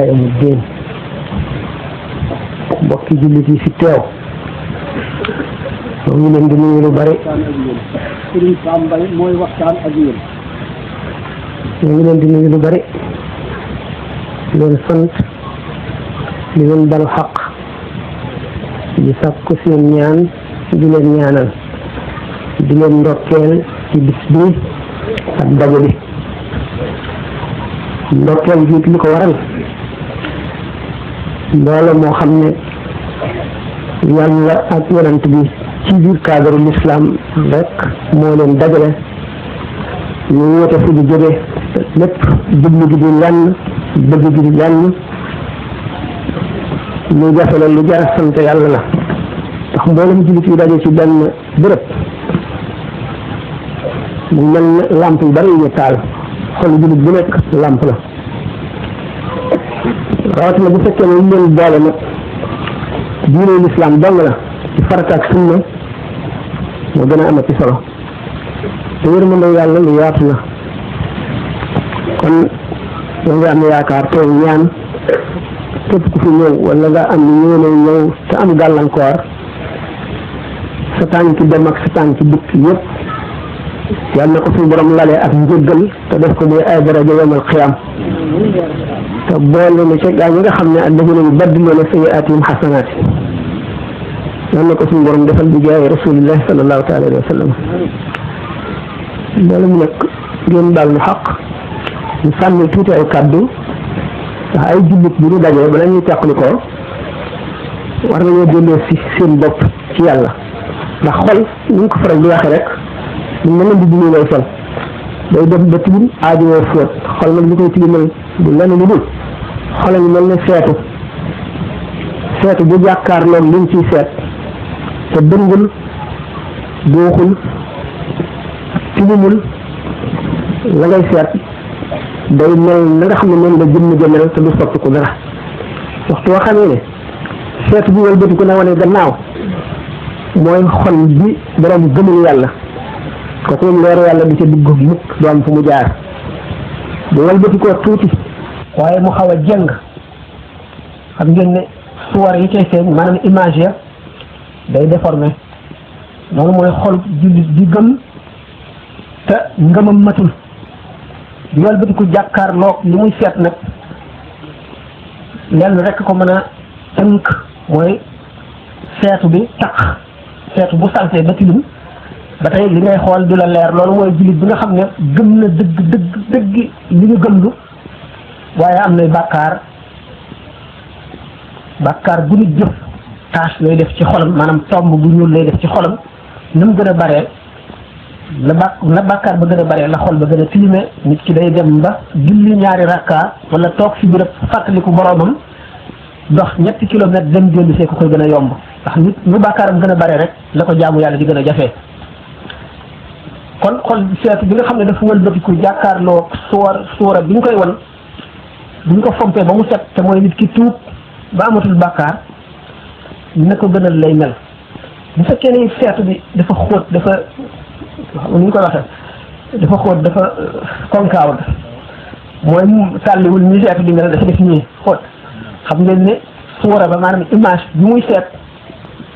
Muddin mbokki jullit yi fi teew ñoo ngi leen di nuyu lu bari. Sëriñ Sam Mbaye mooy waxtaan ak yéen. ñoo ngi leen di nuyu lu bari di leen sant di leen balu xaq di sàkku seen ñaan di leen ñaanal di leen ndokkeel ci bis bi ak daje bi. ndokkeel gi li ko waral mbooloo moo xam ne yàlla ak yonent bi ci biir cadre l'islam rek moo leen dajale ñu woote fu ñu jóge lépp jublu gi di lenn bëgg gi di lenn lu jafe la lu jar sant yàlla la ndax mboolem jullit yi daje ci benn bërëb mu mel ne làmp yu bari yu ñu taal xolu jullit bu nekk làmp la rawatina bu fekkee ne ñu leen boole nag diine lislaam dong la ci farata ak sunna moo gën a amati solo te yërmande yàlla lu yaatu la kon yow nga am yaakaar te ñaan képp ku fi ñëw wala nga am yéene ñëw te am gàllankoor sa tànki dem ak sa tànki dikk yëpp yàlla na ko suñu borom lalee ak njëggal te def ko muy ay daraja yawmal qiyaam te boole na ca gaa ñi nga xam ne alladina yubaddiluuna sayyi'aatihim xasanaat yàlla na ko suñu borom defal bi jaay rasulillahi sallallahu taala alayhi wa sallam loolu mu nekk ngeen baal nu xaq ñu sànni tuuti ay kàddu ndax ay jullit bu ñu dajee bala ñuy teqli ko war nañoo delloo si seen bopp ci yàlla ndax xol ñu ngi ko faral di waxee rek ñu mën na di dund lay sol day def ba tilim aajowoo fóot xol nag li koy tilimal du lenn lu dul xolam mel ne seetu bu jàkkaarloog liñ ciy seet te dëngul dooxul tilimul la ngay seet day mel na nga xam ne noonu la jëmm jëmel te du soppi ko dara waxtu woo xamee ne seetu bi wëlbati ko na wane gannaaw mooy xol bi borom gëmul yàlla kooku moom leeru yàlla du ca dugg mukk du am fu mu jaar bu wëlbati koo tuuti waaye mu xaw a jëng xam ngeen ne suwar yi cay feeñ maanaam image ya day déformé loolu mooy xol jullit bi gëm te ngëmam matul di wëlbati ko jàkkaarloog li muy seet nag lenn rekk ko mën a tënk mooy seetu bi taq seetu bu saltee ba tilim ba tey li ngay xool du la leer loolu mooy jullit bi nga xam ne gëm na dëgg li ñu gëmlu waaye am nay bàkkaar bu nit jëf tâche lay def ci xolam maanaam tomb bu ñuul lay def ci xolam na mu gën a baree la bàkkaar ba gën a baree la xol ba gën a tilime nit ki day dem ba julli ñaari rakka wala toog fi béréb fàttaliku boroomam dox 3 kilomètres dem jëlli see ko koy gën a yomb ndax nit lu bàkkaaram gën a bare rek la ko jaamu yàlla di gën a jafee kon xol seetu bi nga xam ne dafa wëlbatiku jàkkaarloo suura bi ñu koy wan bu ñu ko fompee ba mu set te mooy nit ki tuub ba amatul bàkkaar na ko gënal lay mel bu fekkee ne seetu bi dafa xóot dafa ni ñu koy waxee dafa xóot dafa concave mooy tàlliwul ñi seetu bi mel dafa def ñii xóot xam ngeen ne suura ba maanaam image bi muy seet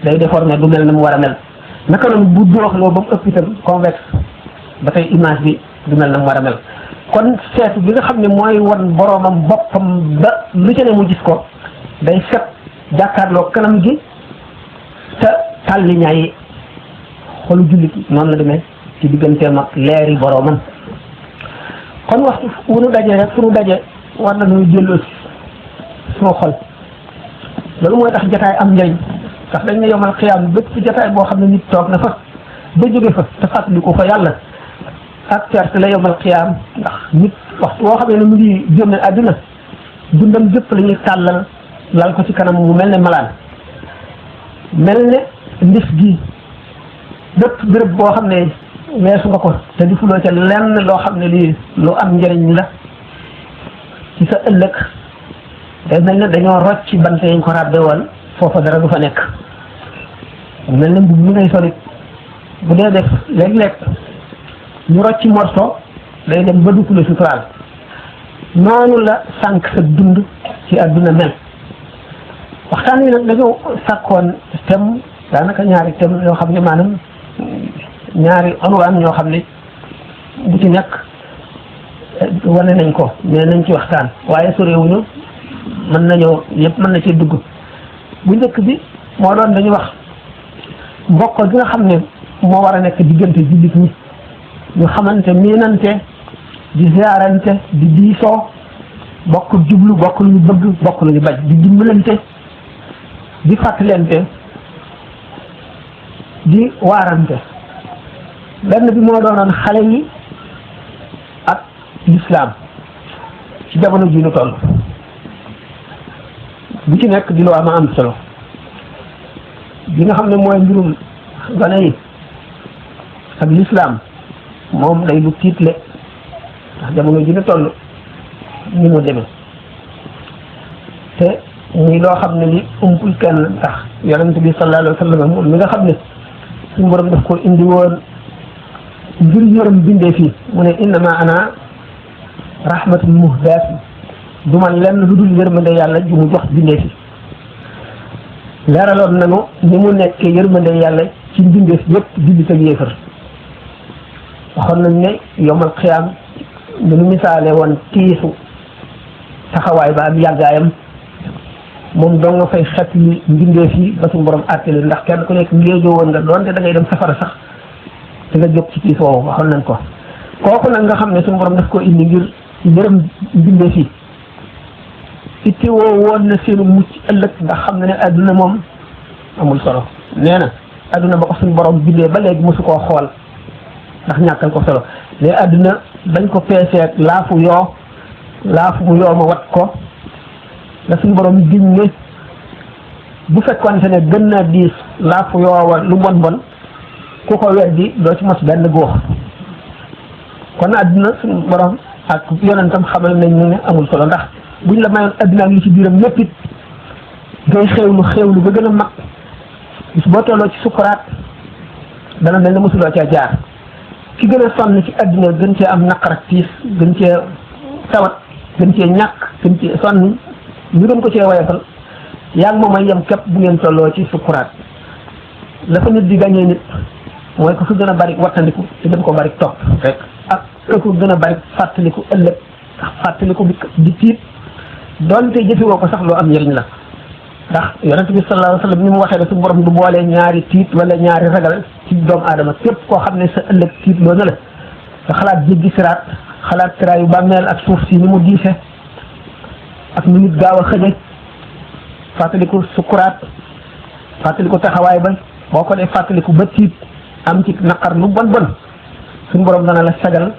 day déformé du mel na mu war a mel naka noonu bu dooxloo ba mu ëpp itam convexe ba tey image bi du mel na mu war a mel kon seetu bi nga xam ne mooy wan boroomam boppam ba lu ca ne mu gis ko day set jàkkaarloo kanam gi te tàlli ñaay xolu jullit noonu la demee ci digganteem ak leeri boroomam kon waxtu wu nu daje rek fu nu daje war na ñuy delloo si suma xol loolu mooy tax jataay am njëriñ ndax dañ ne yomal xiyaam bépp jataay boo xam ne nit toog na fa ba jóge fa te fàttaliku fa yàlla ak perte la yomal xiyaam ndax nit waxtu boo xam ne mu ngi génn àdduna dundam gépp la ñuy tàllal lal ko ci kanam mu mel ne malaan mel ne ndif gi bépp béréb boo xam ne weesu nga ko te di fuloo ca lenn loo xam ne lii lu am njëriñ la ci sa ëllëg day mel ne dañoo rocc ci bant yañ ko ràbbe woon foofa dara du fa nekk mel ne mbubb mi ngay solit bu dee def léeg-léeg ñu rocc morso day dem ba dugg la suturaal noonu la sànq sa dund ci àdduna mel. waxtaan wi nag dañoo sàkkoon thème daanaka ñaari thème yoo xam ne maanaam ñaari onwaan ñoo xam ne bu ci nekk wane nañ ko mais nañ ci waxtaan waaye sorewuñu mën nañoo yëpp mën na ci dugg. bu njëkk bi moo doon dañu wax mbokk gi nga xam ne moo war a nekk diggante jullit ñi ñu xamante miinante di ziarante di diisoo bokk jublu bokk lu ñu bëgg bokk lu ñu bañ di dimbalante di fàttalente di waarante. benn bi moo doonoon xale yi ak lislaam ci jamono ji ñu toll bu ci nekk di lu am solo bi nga xam ne mooy mbirum gone yi ak lislaam moom day lu tiitle ndax jamono ji ñu toll ni mu demee te muy loo xam ne li umpul kenn ndax yonent bi sallallahu alayhi wa sallam moom mi nga xam ne suñu borom daf ko indi woon ngir yërëm bindee fii mu ne innama ana rahmatul muhdaat du ma lenn lu dul yërmande yàlla ju mu jox bindee fi leeraloon nanu ni mu nekkee yërmande yàlla ci mbindeef yëpp jullit ak yéefar waxoon nañ ne yomal xiyaam ni mu misaale woon tiisu taxawaay ba ak yàggaayam moom doo nga fay xet li mbindeef yi ba suñu borom àttali ndax kenn ku nekk ngéejoo woon nga doonte da ngay dem safara sax te nga jóg ci tiis woowu waxoon nañ ko. kooku nag nga xam ne suñu borom daf ko indi ngir yërëm mbindeef yi itti woo woon na seenu mucc ëllëg ndax xam na ne adduna moom amul solo nee na adduna ba ko suñu borom bindee ba léegi mosu koo xool ndax ñàkkal ko solo mais adduna bañ ko peeseeg laafu mu yoo ma wat ko la suñu borom giñ ne bu fekkoonte ne gën naa diis laafu yoowa lu bon ku ko weddi doo ci mos benn góox kon adduna suñu borom ak yonentam xamal nañ ne amul solo ndax buñ la mayoon adduna ak li ci biiram lépp it ngay xewlu ba gën a mag bis boo tolloo ci sukuraat dana mel ne mosuloo caa jaar ki gën a sonn ci adduna gën cee am naqar ak tiis gën cee tawat gën cee ñàkk gën cee sonn ñu gën ko cee wayafal yaa ngi moom ay yem képp bu ngeen tolloo ci sukuraat la fa nit di gañee nit mooy ko fa gën a bari wattandiku te gën ko bari topp rek ak ko gën a bari fàttaliku ëllëg ndax fàttaliku bi di tiit doonte jëfewoo ko sax loo am njëriñ la ndax yonent bi sallallahu alayhi wa sallam ni mu waxee ne su borom du boole ñaari tiit wala ñaari ragal ci doomu aadama képp koo xam ne sa ëllëg tiit loo na la nga xalaat jéggi siraat xalaat tiraayu bàmmeel ak suuf si ni mu diise ak ni nit gaaw a xëje fàttaliku sukuraat fàttaliku taxawaay ba boo ko dee fàttaliku ba tiit am ci naqar lu bon suñu borom dana la sagal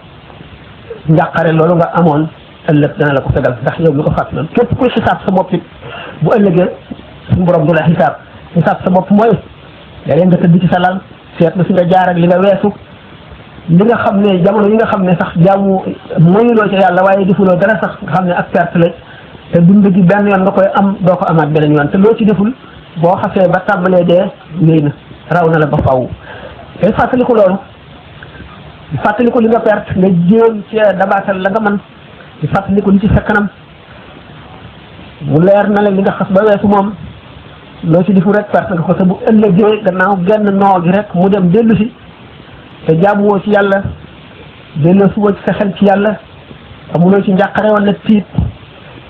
njàqare loolu nga amoon ëllëg dana la ko sagal ndax yow mi ko fàttaloon képp kuy xisaab sa bopp it bu ëllëgee suñu borom du la xisaab sa bopp mooy léeg-léeg nga tëdd ci sa lal seet na fi nga jaar ak li nga weesu li nga xam ne jamono yi nga xam ne sax jaamu moyuloo ci yàlla waaye defuloo dara sax nga xam ne ak perte la te dund gi benn yoon nga koy am doo ko amaat beneen yoon te loo ci deful boo xasee ba tàmbalee dee wéy na raw na la ba faaw te fàttaliku loolu di fàttaliku li nga perte nga jéem ci dabaatal la nga mën di fàttaliku li ci sa kanam mu leer na la li nga xas ba weesu moom loo ci defu rek perte nga ko te bu ëllëgee gannaaw genn noo gi rek mu dem dellu si te jaamuwoo ci yàlla delloo suba ci sa xel ci yàlla amuloo ci njàqare wala tiit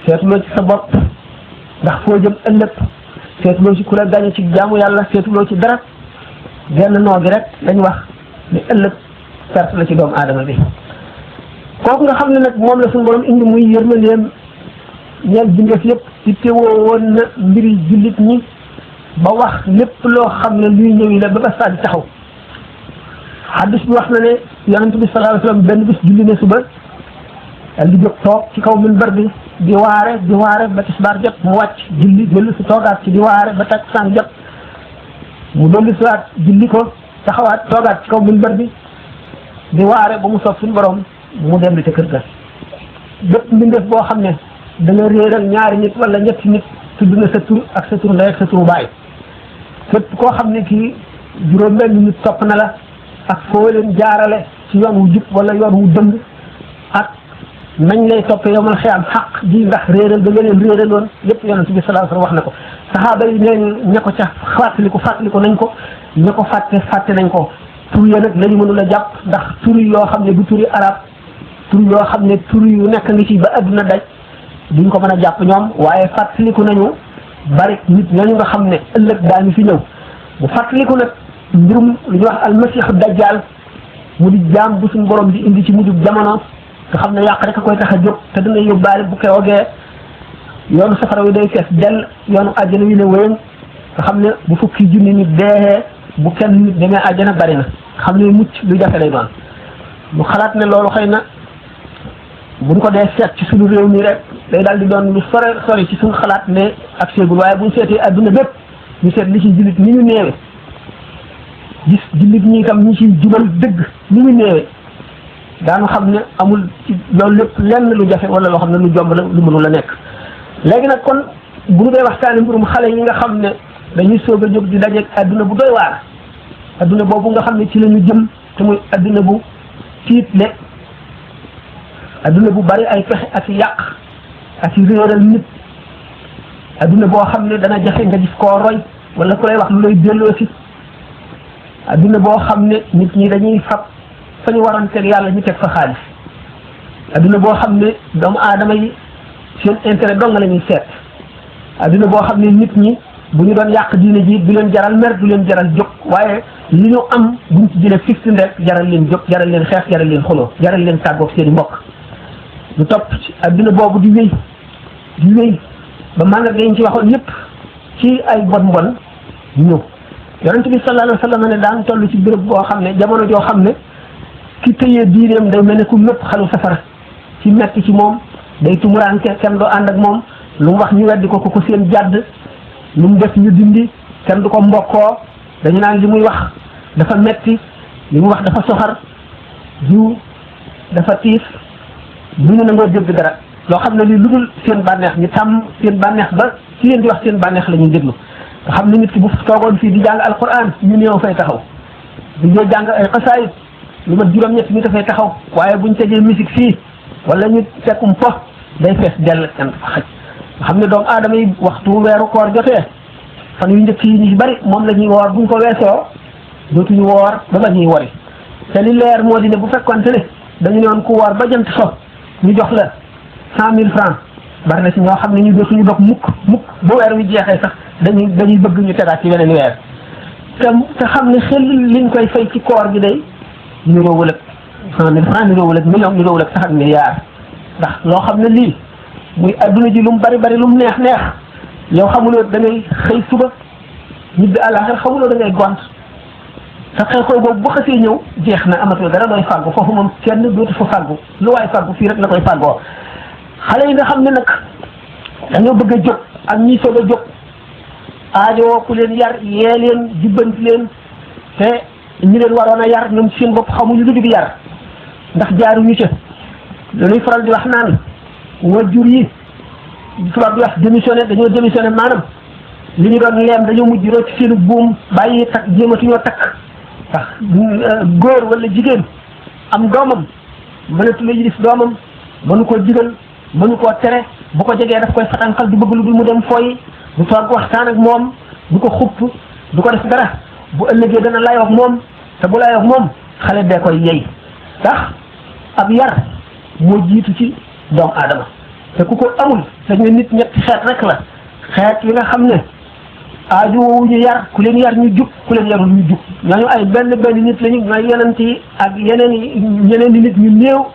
seetuloo ci sa bopp ndax foo jëm ëllëg seetuloo ci ku la gañe ci jaamu yàlla seetuloo ci dara genn noo gi rek lañ wax ni ëllëg perte la ci doomu aadama bi kooku nga xam ne nag moom la suñu borom indi muy yërmandeem ñeel bindeef yëpp ittewoo woon na mbiri jullit ñi ba wax lépp loo xam ne luy ñëwi la ba ba saa di taxaw xaddis bi wax na ne yonent bi sallallahu alayhi wa sallam benn bis julli ne suba dal di jóg toog ci kaw minbar bi di waare ba tisbaar jot mu wàcc julli dellu si toogaat ci di waare ba takkusaan jot mu dellu si waat julli ko taxawaat toogaat ci kaw minbar bi di waare ba mu soob suñu borom mu dellu ca kër ga bépp mbindeef boo xam ne da nga réeral ñaari nit wala ñetti nit tudd na sa tur ak sa tur ndey ak sa turu baay képp koo xam ne kii juróom benn nit topp na la ak foo leen jaarale ci yoon wu jub wala yoon wu dëng ak nañ lay toppee yowmal xiyaam xaq ji ndax réeral ba nga leen réeraloon yëpp yonent bi sallallahu alayhi wasallam wax na ko saxaaba yi neen ña ko ca fàttaliku nañ ko ña ko fàtte nañ ko tur ya nag lañu mënul a jàpp ndax tur yoo xam ne du turi arab tur yoo xam ne tur yu nekk ngi ci ba adduna daj duñ ko mën a jàpp ñoom waaye fàttaliku nañu bari nit ñooñu nga xam ne ëllëg daañu fi ñëw bu fàttaliku nag mbirum lu ñuy wax almasiixu dajjal mu di jaam bu suñu borom di indi ci mujjub jamono nga xam ne yàq rek a koy tax a jóg te dina yóbbaale bu keroogee yoonu safara wi day fees dell yoonu àjjana wi ne wéyang nga xam ne bu fukki junni nit deexee bu kenn nit demee àjjana bari na nga xam ne mucc lu jafe lay doon mu xalaat ne loolu xëy na buñ ko dee seet ci suñu réew mi rek day daal di doon lu sori ci suñu xalaat ne ak seegul waaye buñ seetee adduna bépp ñu seet li ci jullit ni ñu néewe gis jullit ñi itam ñi ciy jubal dëgg ni ñu néewe daanu xam ne amul ci loolu lépp lenn lu jafe wala loo xam ne lu jomb la lu mënul la nekk léegi nag kon bu ñu dee waxtaane mbirum xale yi nga xam ne dañuy soog a jóg di dajeeg adduna bu doy waar adduna boobu nga xam ne ci la ñu jëm te muy adduna bu tiitle adduna bu bari ay pexe ak yàq ak réeral nit adduna boo xam ne dana jafe nga gis koo roy wala ku lay wax lu lay delloosi adduna boo xam ne nit ñi dañuy fab fa ñu waroon teg yàlla ñu teg fa xaalis adduna boo xam ne doomu aadama yi seen intérêt dong la ñuy seet adduna boo xam ne nit ñi bu ñu doon yàq diine ji du leen jaral mer du leen jaral jóg waaye li ñu am buñ ci jëlee fixe rek jaral leen jóg jaral leen xeex jaral leen xuloo jaral leen tàggoog seen i mbokk ñu topp ci adduna boobu di wéy ba màndarga yi ñu ci waxoon yëpp ci ay bon ñëw yonent bi sallallahu alayhi wa sallam ne daan toll ci béréb boo xam ne jamono joo xam ne ki tëyee diineem day mel ne ku mépp xalu safara ci metti ci moom day tumuraanke kenn doo ànd ak moom lu mu wax ñu weddi ko ko seen jàdd lu mu def ñu dindi kenn du ko mbokkoo dañu naan li muy wax dafa metti li mu wax dafa soxar jiw dafa tiis bu ñu nangoo dégg dara loo xam ne lii lu dul seen bànneex ñu tàmm seen bànneex ba ci leen di wax seen bànneex la ñuy déglu nga xam ne nit ki bu toogoon fii di jàng alquran ñu néew fay taxaw bu ñu jàng ay xasaayid lu mat juróom-ñett ñu dafay taxaw waaye buñ tegee musique fii wala ñu tekkum po day fees dell kenn fa xaj nga xam ne doomu aadama yi waxtu weeru koor jotee fan yu njëkk yi ñu ci bari moom la ñuy woor buñ ko weesoo dootuñu woor ba ba ñuy wori te li leer moo di ne bu fekkonte ne dañu ne woon ku woor ba jant so ñu jox la 100 000 francs bari na si ñoo xam ne ñu dootuñu dog mukk bu weer wi jeexee sax dañuy bëgg ñu tegaat ci weneen weer te xam ne xel liñ koy fay ci koor gi day niroowul ak 100 000 francs niroowul ak million niroowul ak sax ak milliard ndax loo xam ne lii muy adduna ji lu mu bari lu mu neex yow xamuloo da ngay xëy suba ñibbi àllaaxira xamuloo da ngay gont te xew-xew boobu bu xasee ñëw jeex na amatoo dara looy fàggu foofu moom kenn dootu fa fàggu lu waay fàggu fii rek la koy fàggoo xale yi nga xam ne nag dañoo bëgg a jóg ak ñi soog a jóg aajowoo ku leen yar yee leen jubbanti leen te ñi leen waroon a yar ñoom seen bopp xamuñu lu dul yar ndax jaaruñu ca dañuy faral di wax naan wajur yi tubaab di wax dañoo démissionné maanaam li ñu doon leem dañoo mujj rocc seenu buum bàyyi takk jéematuñoo takk ndax góor wala jigéen am doomam mënatu la yilif doomam mënu koo digal mënu koo tere bu ko jegee daf koy fatanqal du bëgg lu dul mu dem fooyi du toog waxtaan ak moom du ko xupp du ko def dara bu ëllëgee dana layoo ak moom te bu layoo ak moom xale bee koy yey ndax ab yar moo jiitu ci doomu aadama te ku ko amul dañ ne nit ñetti xeet rek la xeet yi nga xam ne aaju woowu ñu yar ku leen yar ñu jub ku leen yarul ñu jub ñooñu ay benn nit lañu ñooy yonent yi ak ñeneen di nit ñu néew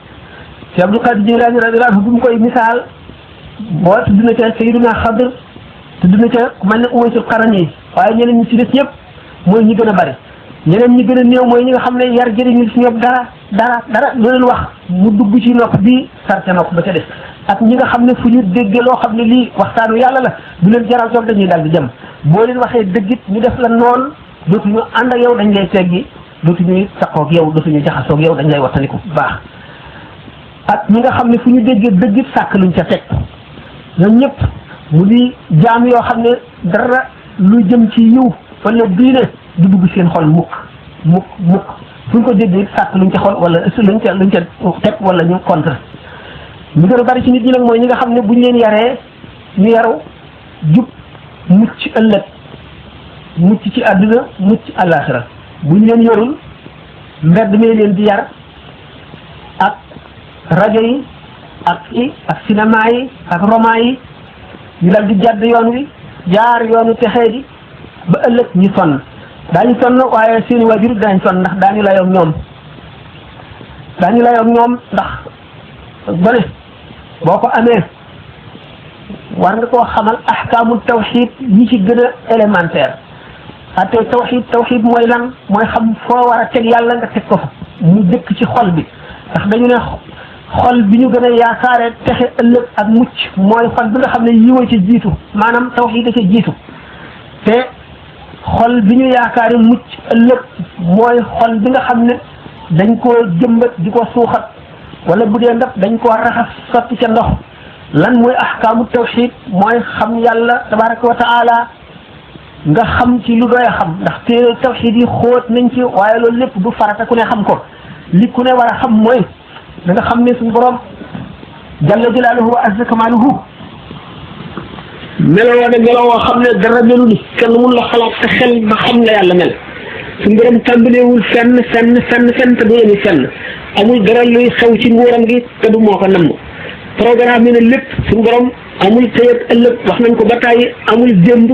ci Abdul Qadir Jilaani radiyallaahu anhu bu mu koy misaal boo tudd na ca Sayyiduna Xadir tudd na ca ku mel ne Uwaysul Qarani waaye ñeneen ñi ci des ñëpp mooy ñi gën a bari ñeneen ñi gën a néew mooy ñi nga xam ne yar jëriñu ci ñoom dara lu leen wax mu dugg ci nopp bi sar ca nopp ba ca des ak ñi nga xam ne fu ñu déggee loo xam ne lii waxtaanu yàlla la du leen jaral toog dañuy daal di dem boo leen waxee dëggit ñu def la noonu dootuñu ànd ak yow dañ lay teggi dootuñu saqoog yow dootuñu jaxasoog yow dañ lay wattandiku bu baax ak ñi nga xam ne fu ñu déggee dëggit sàkk luñ ca teg ñoom ñëpp mu di jaam yoo xam ne dara lu jëm ci yiw wala diine du dugg seen xol mukk fu ñu ko déggee sàkk luñ ca xol wala luñ ca teg wala ñu contre ñu gën a bari ci nit ñi nag mooy ñi nga xam ne buñ leen yaree ñu yaru jub mucc ëllëg mucc ci àdduna mucc àllaaxira buñ leen yorul mbedd mi leen di yar ak rajo yi ak cinéma yi ak roman yi ñu dal di jàdd yoon wi jaar yoonu texee di ba ëllëg ñu sonn daañu sonn waaye seeni waajur daañu sonn ndax daañu layoog ñoom ndax gone boo ko amee war nga koo xamal ahkaamul tawxid yi ci gën a élémentaire ate tawxid mooy lan mooy xam foo war a teg yàlla nga teg ko fa mu dëkk ci xol bi ndax dañu ne xol bi ñu gën a yaakaare texe ëllëg ak mucc mooy xol bi nga xam ne yiwa ci jiitu maanaam tawxid a ca jiitu te xol bi ñu yaakaare mucc ëllëg mooy xol bi nga xam ne dañ koo jëmbat di ko suuxat wala bu dee ndab dañ koo raxas sotti ca ndox lan mooy ahkaamu tawxid mooy xam yàlla tabaraka wa taala nga xam ci lu doy xam ndax téere tawxid yi xóot nañ ci waaye loolu lépp du farata ku ne xam ko li ku ne war a xam mooy da nga xam ne suñu borom jalla jalaaluhu wa azza kamaaluhu meloo ne meloo woo xam ne dara melu ni kenn mun la xalaat sa xel ba xam la yàlla mel suñu borom tàmbaleewul fenn te du yemi fenn amul dara luy xew ci nguuram gi te du moo ko namm programme yi ne lépp suñu borom amul tey ak ëllëg wax nañ ko ba tàyyi amul démb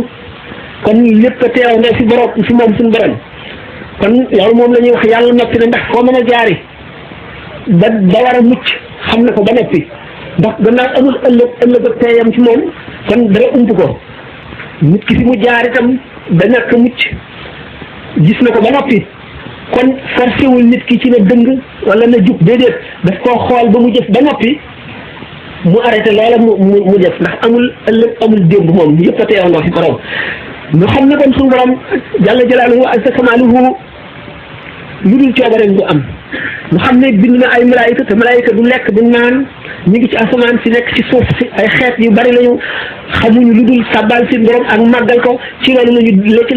kon lépp a teew ne si borom si moom suñu borom kon loolu moom la ñuy wax yàlla noppi na ndax foo mën a jaari ba war a mucc xam na ko ba noppi ndax gannaaw amul ëllëg ak teeyam ci moom kon dara ump ko nit ki fi mu jaar itam da ñàkk mucc gis na ko ba noppi kon forcé wul nit ki ci na dëng wala na jub déedéet daf koo xool ba mu jëf ba noppi mu arrêté loola mu def ndax amul ëllëg amul démb moom yëpp a teewandoo fi borom ñu xam ne kon suñu borom jalla jalaaluhu wa azza kamaaluhu lu dul coobareem du am ñu xam ne bind na ay malaayika te malaayika du lekk du naan ñu ngi ci asamaan si nekk ci suuf si ay xeet yu bari lañu xamuñu lu dul sàbbaal seen borom ak màggal ko ci loolu la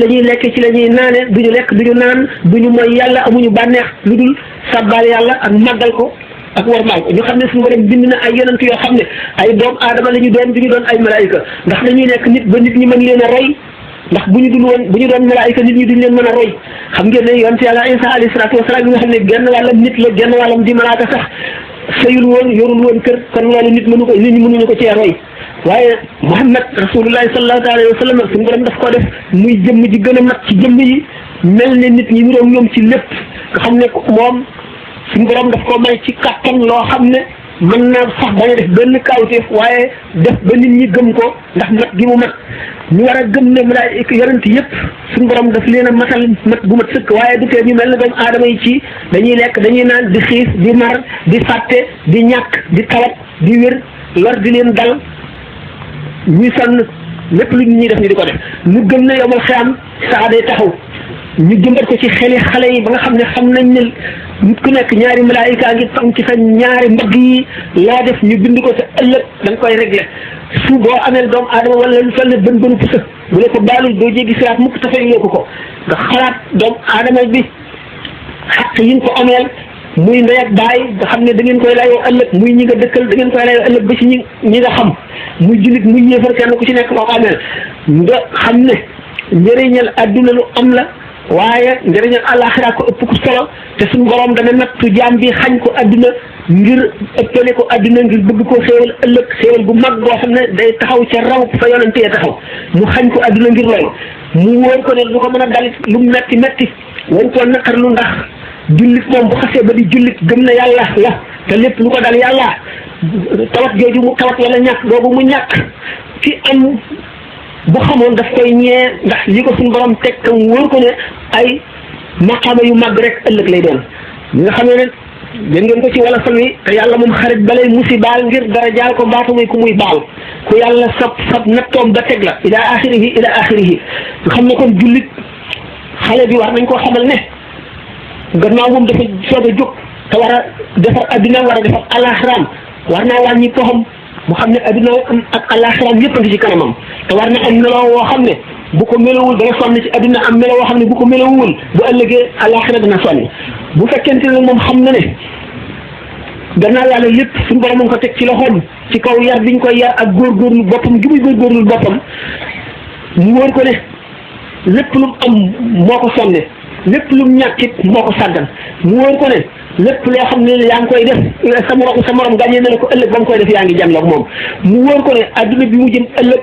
ñuy lekk ci la ñuy naane duñu lekk duñu naan duñu mooy yàlla amuñu bànneex lu dul sàbbaal yàlla ak màggal ko ak warmaal ko ñu xam ne suñu borom bind na ay yonent yoo xam ne ay doom aadama la ñu doon duñu doon ay malaayika ndax dañuy nekk nit ba nit ñi mën leen a roy ndax bu ñu doon malaayika nit ñi duñ leen mën a roy xam ngeen ne yonent yàlla Isa alayhi salaatu wasalaam bi nga xam ne genn wàllam nit la genn wàllam di malaaka sax sëyul woon yorul woon kër kon loolu nit ñi mënuñu ko cee roy waaye Muhammad rasulullahi sallallahu alayhi wa sallam suñu borom daf koo def muy jëmm ji gën a mat ci jëmm yi mel ne nit ñi niroog ñoom ci lépp nga xam ne moom suñu borom daf koo may ci kattan loo xam ne mën naa sax bañ a def benn kawteef waaye def ba nit ñi gëm ko ndax mat gi mu mat ñu war a gëm ne malaayika yonent yëpp suñu borom daf leen a matal mat bu mat sëkk waaye du tee ñu mel ne doomu aadama yi ci dañuy lekk dañuy naan di xiif di mar di fàtte di ñàkk di tawat di wér lor di leen dal ñuy sonn lépp lu ñuy def ni di ko def ñu gëm ne yomal xiyaam saa day taxaw ñu jëmbat ko ci xeli xale yi ba nga xam ne xam nañ ne nit ku nekk ñaari malaayika ngi tam ci sa ñaari mbagg yi loo def ñu bind ko te ëllëg da nga koy réglé su boo amee doomu aadama wala lu toll ne bën pusa bu la ko baalul doo jéggi siraat mukk tafay yokku ko nga xalaat doomu aadama bi xaq yi nga ko ameel muy ndey ak baay nga xam ne da ngeen koy layoo ëllëg muy ñi nga dëkkal da ngeen koy layoo ëllëg ba ci ñi nga xam muy jullit muy yéefar kenn ku ci nekk loo ko ameel nga xam ne njëriñal adduna lu am la waaye njëriñal àllaaxira ko ëpp ko solo te suñu borom dana nattu jaam bi xañ ko adduna ngir ëppale ko adduna ngir bëgg koo xéewal ëllëg xéewal bu mag boo xam ne day taxaw ca raw fa yonentee taxaw mu xañ ko adduna ngir loolu mu wóor ko ne lu ko mën a dalit lu metti metti wañ koo naqarlu ndax jullit moom bu xasee ba di jullit gëm na yàlla la te lépp lu ko dal yàlla tawat jooju mu tawat wala ñàkk boobu mu ñàkk ci am bu xamoon daf koy ñee ndax li ko suñu borom teg tam wóor ko ne ay maqaama yu mag rek ëllëg lay doon ñi nga xamee ne dégg ngeen ko ci wala fan wi te yàlla moom xarit balay musibaal ngir dara jaal ko mbaata muy ku muy baal ku yàlla sab nattoom ba teg la ila axirihi nga xam ne kon jullit xale bi war nañ koo xamal ne gannaaw moom dafa soog a jóg te war a defar addina war a defar alaxiraam war naa wàññi poxam mu xam ne addina am ak alaxiraam yëpp a ngi ci kanamam te war na am meloo woo xam ne bu ko melowul dana sonn ci addina am meloo woo xam ne bu ko melowul bu ëllëgee alaxira dana sonn bu fekkente ne moom xam na ne gannaaw yàlla lépp suñu borom ko teg ci loxoom ci kaw yar biñ koy yar ak góorgóorlu boppam gi muy góorgóorlu boppam mu wóor ko ne lépp lu mu am moo ko sonne lépp lu mu ñàkkit moo ko sàggan mu wóor ko ne lépp loo xam ne yaa ngi koy def sa morom gàññee na la ko ëllëg ba nga koy def yaa ngi jànloog moom mu wóor ko ne adduna bi mu jëm ëllëg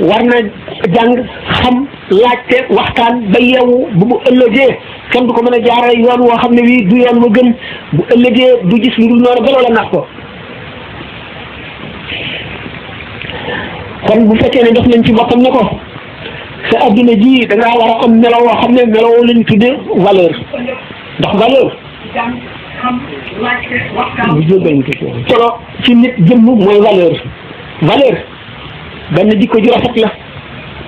war na jàng xam laajte waxtaan ba yeewu bu mu ëllëgee kenn du ko mën a jaarale yoon woo xam ne wii du yoon wa gën bu ëllëgee du gis lu dul noonu ba loola nax ko kon bu fekkee ne def nañ ci boppam ne ko sa adduna ji da ngaa war a am melo woo xam ne melo woo lañ tuddee valeur ndax valeur solo ci nit jëmm mooy valeur benn jikko ju rafet la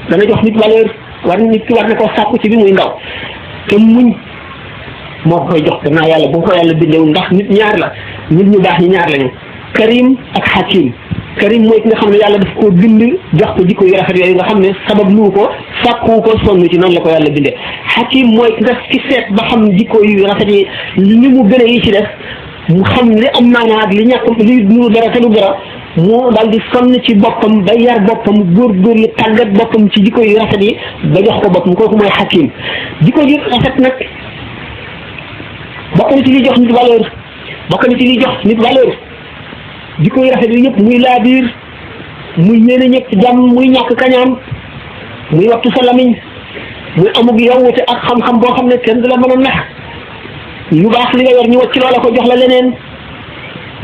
dana jox nit valeur nit ki war na koo sàkku ci bi muy ndaw te muñ moo koy jox te naa yàlla bu ko yàlla bindewul ndax nit ñaar la nit ñu baax ñi ñaar lañu karim ak hakim karim mooy ki nga xam ne yàlla daf koo bind jox ko jikko yu rafet yooyu nga xam ne sabab lu ko sàkku ko sonn ci noonu la ko yàlla bindee hakim mooy ki nga ci seet ba xam jikko yu rafet yi li mu gën a yi ci def mu xam li am maanaa ak li ñàkk li nu dara te du dara mu daal di sonn ci boppam ba yar boppam góorgóorlu tàggat boppam ci jikko yu rafet yi ba jox ko boppam kooku mooy hakim jikko yu rafet nag bokk na ci li jox nit valeur bokk na ci li jox nit valeur jikko yu rafet yi yëpp muy laabiir muy yéene ñëpp jàmm muy ñàkk kañaan muy wattu sa lamiñ muy amug yowwute ak xam-xam boo xam ne kenn du la mën a nax yu baax li nga yor ñu wacc loola ko jox la leneen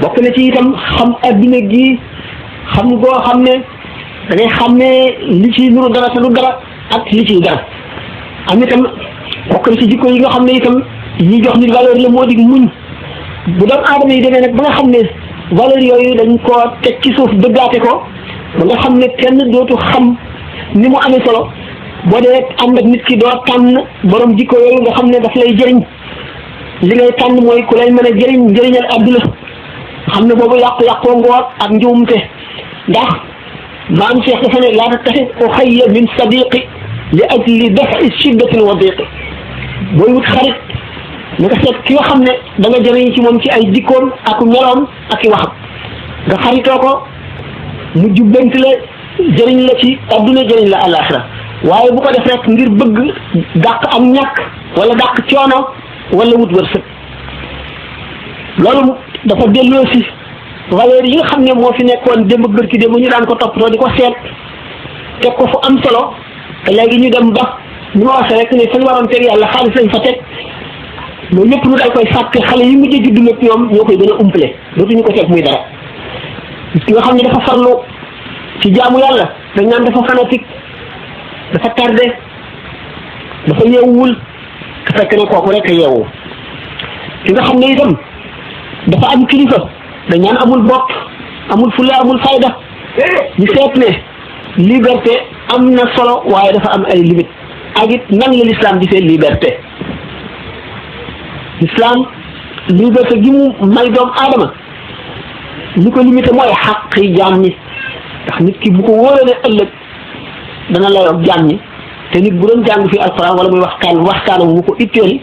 bokk na ci itam xam adduna gi xam goo xam ne da ngay xam ne li ci nuru dara te du dara ak li ciy dara am itam bokk na ci jikko yi nga xam ne itam yi jox nit valeur la moo di muñ bu doon aadama yi demee nag ba nga xam ne valeur yooyu dañ koo teg ci suuf dëggaate ko ba nga xam ne kenn dootu xam ni mu amee solo boo dee ànd ak nit ki doo tànn borom jikko yooyu nga xam ne daf lay jëriñ li ngay tànn mooy ku lay mën a jëriñ njëriñal àdduna xam ne boobu yàqu-yàqoo ngoor ak njuumte ndax maam Cheikh dafa ne laa tattaxid uxayya min sadiqi li ajli dafi shiddatin wa diqi booy wut xarit na nga seet ki nga xam ne da nga jëriñ ci moom ci ay jikkoom ak meloom ak i waxam nga xaritoo ko mu jubbanti la jëriñ la ci adduna jëriñ la àllaaxira waaye bu ko def rek ngir bëgg dàq am ñàkk wala dàq coono wala wut wërsëg loolu dafa delloo si valeur yi nga xam ne moo fi nekkoon démb bërki démb ñu daan ko toppatoo di ko seet teg ko fu am solo te léegi ñu dem ba ñu ma waxee rek ne fa ñu waroon teg yàlla xaalis lañ fa teg loolu lépp lu dal koy fàtte xale yi mujj juddu nag ñoom ñoo koy gën a umpale dootuñu ko teg muy dara ki nga xam ne dafa farlu ci jaamu yàlla dañ naan dafa fanatique dafa tardé dafa yeewul te fekk ne kooku rek a yeewu ki nga xam ne itam dafa am kilifa dañ naan amul bopp amul fulla amul fayda ñu seet ne liberté am na solo waaye dafa am ay limite ak it nan la l'islam gisee liberté l'islam liberté gi mu may doomu aadama li ko limité mooy xaq yi jaam ñi ndax nit ki bu ko wóoree ne ëllëg dana layoog jaam ñi te nit bu doon jàng fi alxuraan wala muy waxtaanam mu ko itteel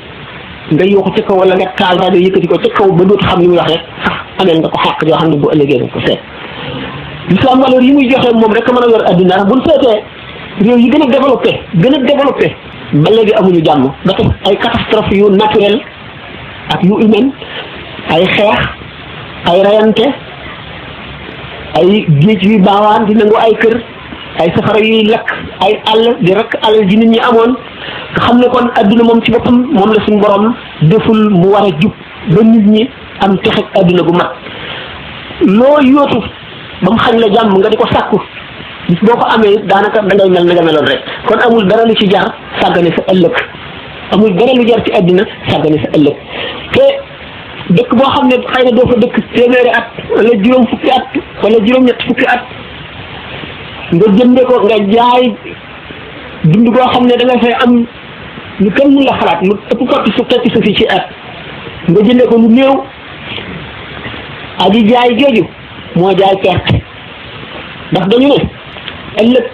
nga yokku ca kaw wala nga taal rajo yëkkati ko ca kaw ba dootu xam li muy wax rek sax ameel nga ko xàq yoo xam ne bu ëllëgee nga ko seet l'islam valeur yi muy joxe moom rek a mën a yor adduna buñ seetee réew yi gën a développé ba léegi amuñu jàmm ba tax ay catastrophe yu naturel ak yu humaine ay xeex ay rayante ay géej yu baawaan di nangu ay kër ay safara yuy lakk ay àll di rakk àll ji nit ñi amoon nga xam ne kon adduna moom ci boppam moom la suñu borom deful mu war a jub ba nit ñi am texeg adduna bu mat loo yóotu ba mu xañ la jàmm nga di ko sàkku bis boo ko amee daanaka da ngay mel na nga meloon rek kon amul dara lu ci jar sàggane sa ëllëg amul dara lu jar ci adduna sàggane sa ëllëg te dëkk boo xam ne xëy na doo fa dëkk téeméeri at wala juróom fukki at wala juróom-ñett fukki at nga jënde ko nga jaay dund goo xam ne da nga fay am lu kenn mun la xalaat lu ëpp tekki su fi ci at nga jënde ko lu néew aji jaay jooju moo jaay perte ndax dañu ne ëllëg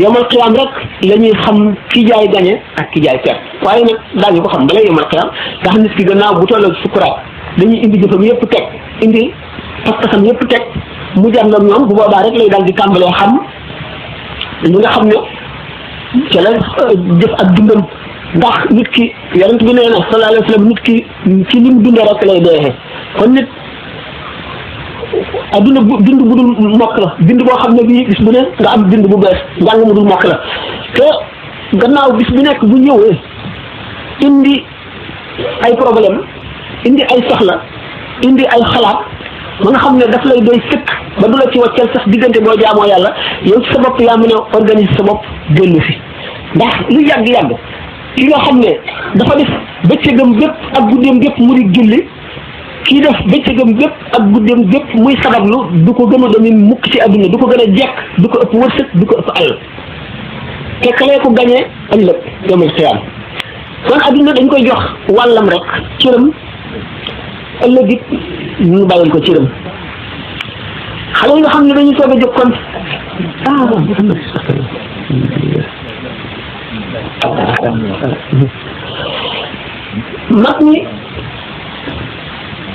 yomal xiyaam rek la ñuy xam ki jaay gañe ak ki jaay perte waaye nag daañu ko xam balay yomal xiyaam ndax nit ki gannaaw bu toll sukuraat dañuy indi jëfam yëpp teg indi pas-pasam yëpp teg mu jàndoon ñoom bu boobaa rek lay daal di tàmbalee xam li nga xam ne ca la jëf ak dundam ndax nit ki yonent bi nee na sallallahu alayhi wa sallam nit ki ci li mu dundee rek lay deexee kon nit adduna bu bind bu dul mokk la bind boo xam ne bii bis bu ne nga am bind bu bees njàng mu dul mokk la te gannaaw bis bu nekk bu ñëwee indi ay problème indi ay soxla indi ay xalaat ba nga xam ne daf lay doy sëkk ba du la ci wàccal sax diggante boo jaamoo yàlla yow ci sa bopp yaa mën a organiser sa bopp dellu si ndax lu yàgg-yàgg ki nga xam ne dafa def bëccëgam bépp ak guddeem gépp mu di julli kii def bëccëgam bépp ak guddeem gépp muy sabablu du ko gën a domin mukk ci àdduna du ko gën a jekk du ko ëpp wërsëg du ko ëpp alal te kalee ko gañee ëllëg yawmal qiyaam kon àdduna dañ koy jox wàllam rek cëram ëllëg it ñu bàyyil ko cëram xale yi nga xam ne dañuy soog a jóg kon mag ñi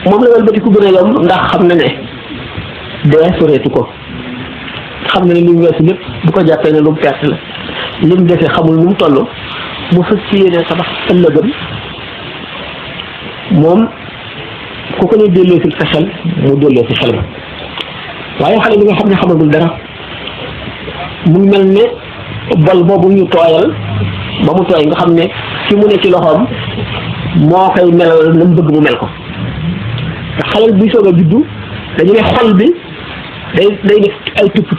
moom la wëlbati ku gën a yomb ndax xam na ne dee soreetu ko xam na ne li mu weesu lépp bu ko jàppee ne lu mu perte la li mu defee xamul nu mu toll mu fas ci yéene tabax ëllëgam moom ku ko ne delloo si sa xel mu delloo si xelam waaye xale bi nga xam ne xamagul dara mu mel ne bol boobu ñu tooyal ba mu tooy nga xam ne fi mu ne ci loxoom moo koy melal na mu bëgg mu mel ko te xale buy soog a juddu dañu ne xol bi day def ay tupp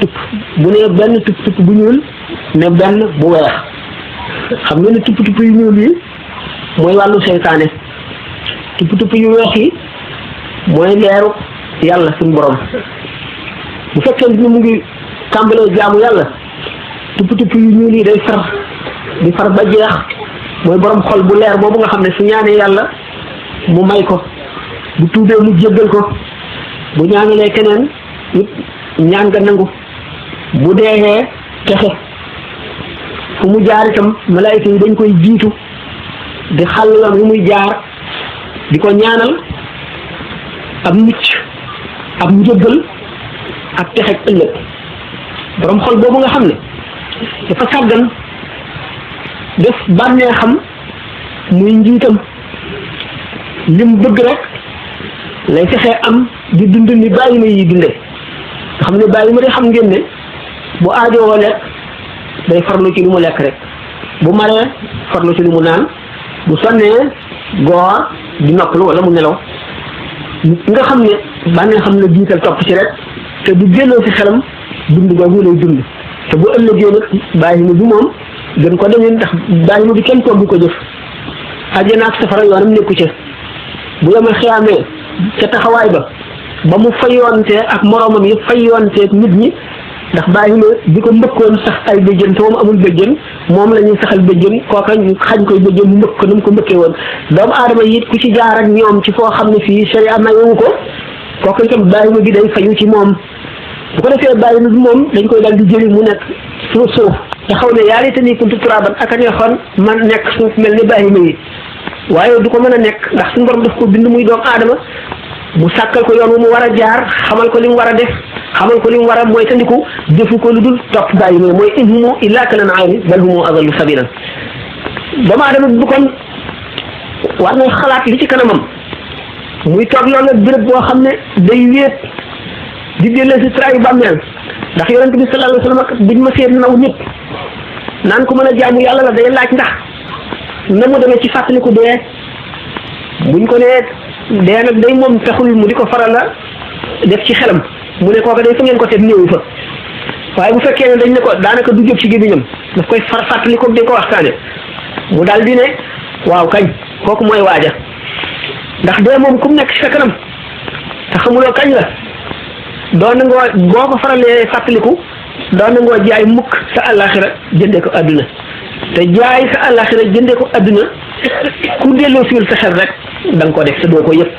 bu ne benn tupp bu ñuul ne benn bu weex xam nga ne tupp yu ñuul yi mooy wàllu seytaane tupp yu weex yi mooy leeru yàlla suñu borom bu fekkee ni mu ngi tàmbalee jaamu yàlla tupp yu ñuul yi day far ba jeex mooy borom xol bu leer boobu nga xam ne su ñaanee yàlla mu may ko bu tuubee mu jéggal ko bu ñaanalee keneen it ñaan nga nangu bu deexee texe fu mu jaar itam malaayika yi dañ koy jiitu di xàll yoon wi muy jaar di ko ñaanal ak mucc ak njëggal ak texe ëllëg borom xol boobu nga xam ne dafa sàggan def bànnee xam muy njiitam lim bëgg rek lay fexee am di dund ni bàyyi ma yi dunde nga xam ne bàyyi ma de xam ngeen ne bu aajowoo lekk day farlu ci li mu lekk rek bu maree farlu ci li mu naan bu sonnee goor di noppalu wala mu nelaw nga xam ne bànnee xam na jiital topp ci rek te du génnoo ci xelam dund googu lay dund te bu ëllëgee nag bàyyi ma bi moom gën ko demee ndax bàyyi ma bi kenn togg ko jëf àjjana ak safara yoonam nekku ca bu yemal xiyaamee ca taxawaay ba mu fayoonte ak moroomam yi fayoonteeg nit ñi ndax bàyyi ma bi ko mbëkkoon sax ay bëjjën te moom amul bëjjën moom la ñuy saxal bëjjën kooka ñu xañ koy bëjjën mu mbëkk ko na mu ko mbëkkee woon doomu aadama yi it ku ci jaar ak ñoom ci foo xam ne fii sharia mayewu ko kooka itam bàyyi ma gi day fayu ci moom bu ko defee bàyyi ma bi moom dañ koy dal di jëli mu nekk suuf te xaw ne yaa laytanii kuntu turaaban ak a neexoon man nekk suuf mel ni bàyyi ma yi waaye du ko mën a nekk ndax suñu borom daf ko bind muy doomu aadama mu sàkkal ko yoon wu mu war a jaar xamal ko li mu war a def xamal ko li mu war a mooy tandiku defu ko lu dul topp bàyyi ma mooy in humu illaa kal-an'aami bal humu adallu sabiilan doomu aadama bu kon war na xalaat li ci kanamam muy toog loolu nag béréb boo xam ne day wéet di dellee si traayu bàmmeel ndax yonent bi sallallahu alayhi wa sallam buñ ma seet naw ñëpp naan ko mën a jaamu yàlla la day laaj ndax na mu demee ci fàttaliku dee buñ ko nee dee nag day moom taxul mu di ko faral la def ci xelam mu ne kooka day fa ngeen ko teg néewu fa waaye bu fekkee ne dañ ne ko daanaka du jóg ci gémmiñam daf koy fàttaliku di ko waxtaane mu daal di ne waaw kañ kooku mooy waaja ndax dee moom ku mu nekk ci sa kanam te xamuloo kañ la doon na ngoo boo ko faralee fàttaliku doon na ngoo jaay mukk sa àllaaxira jëndee ko adduna te jaay sa àllaaxira jëndee ko adduna ku delloo siwul sa xel rek da nga ko def te doo ko yëpp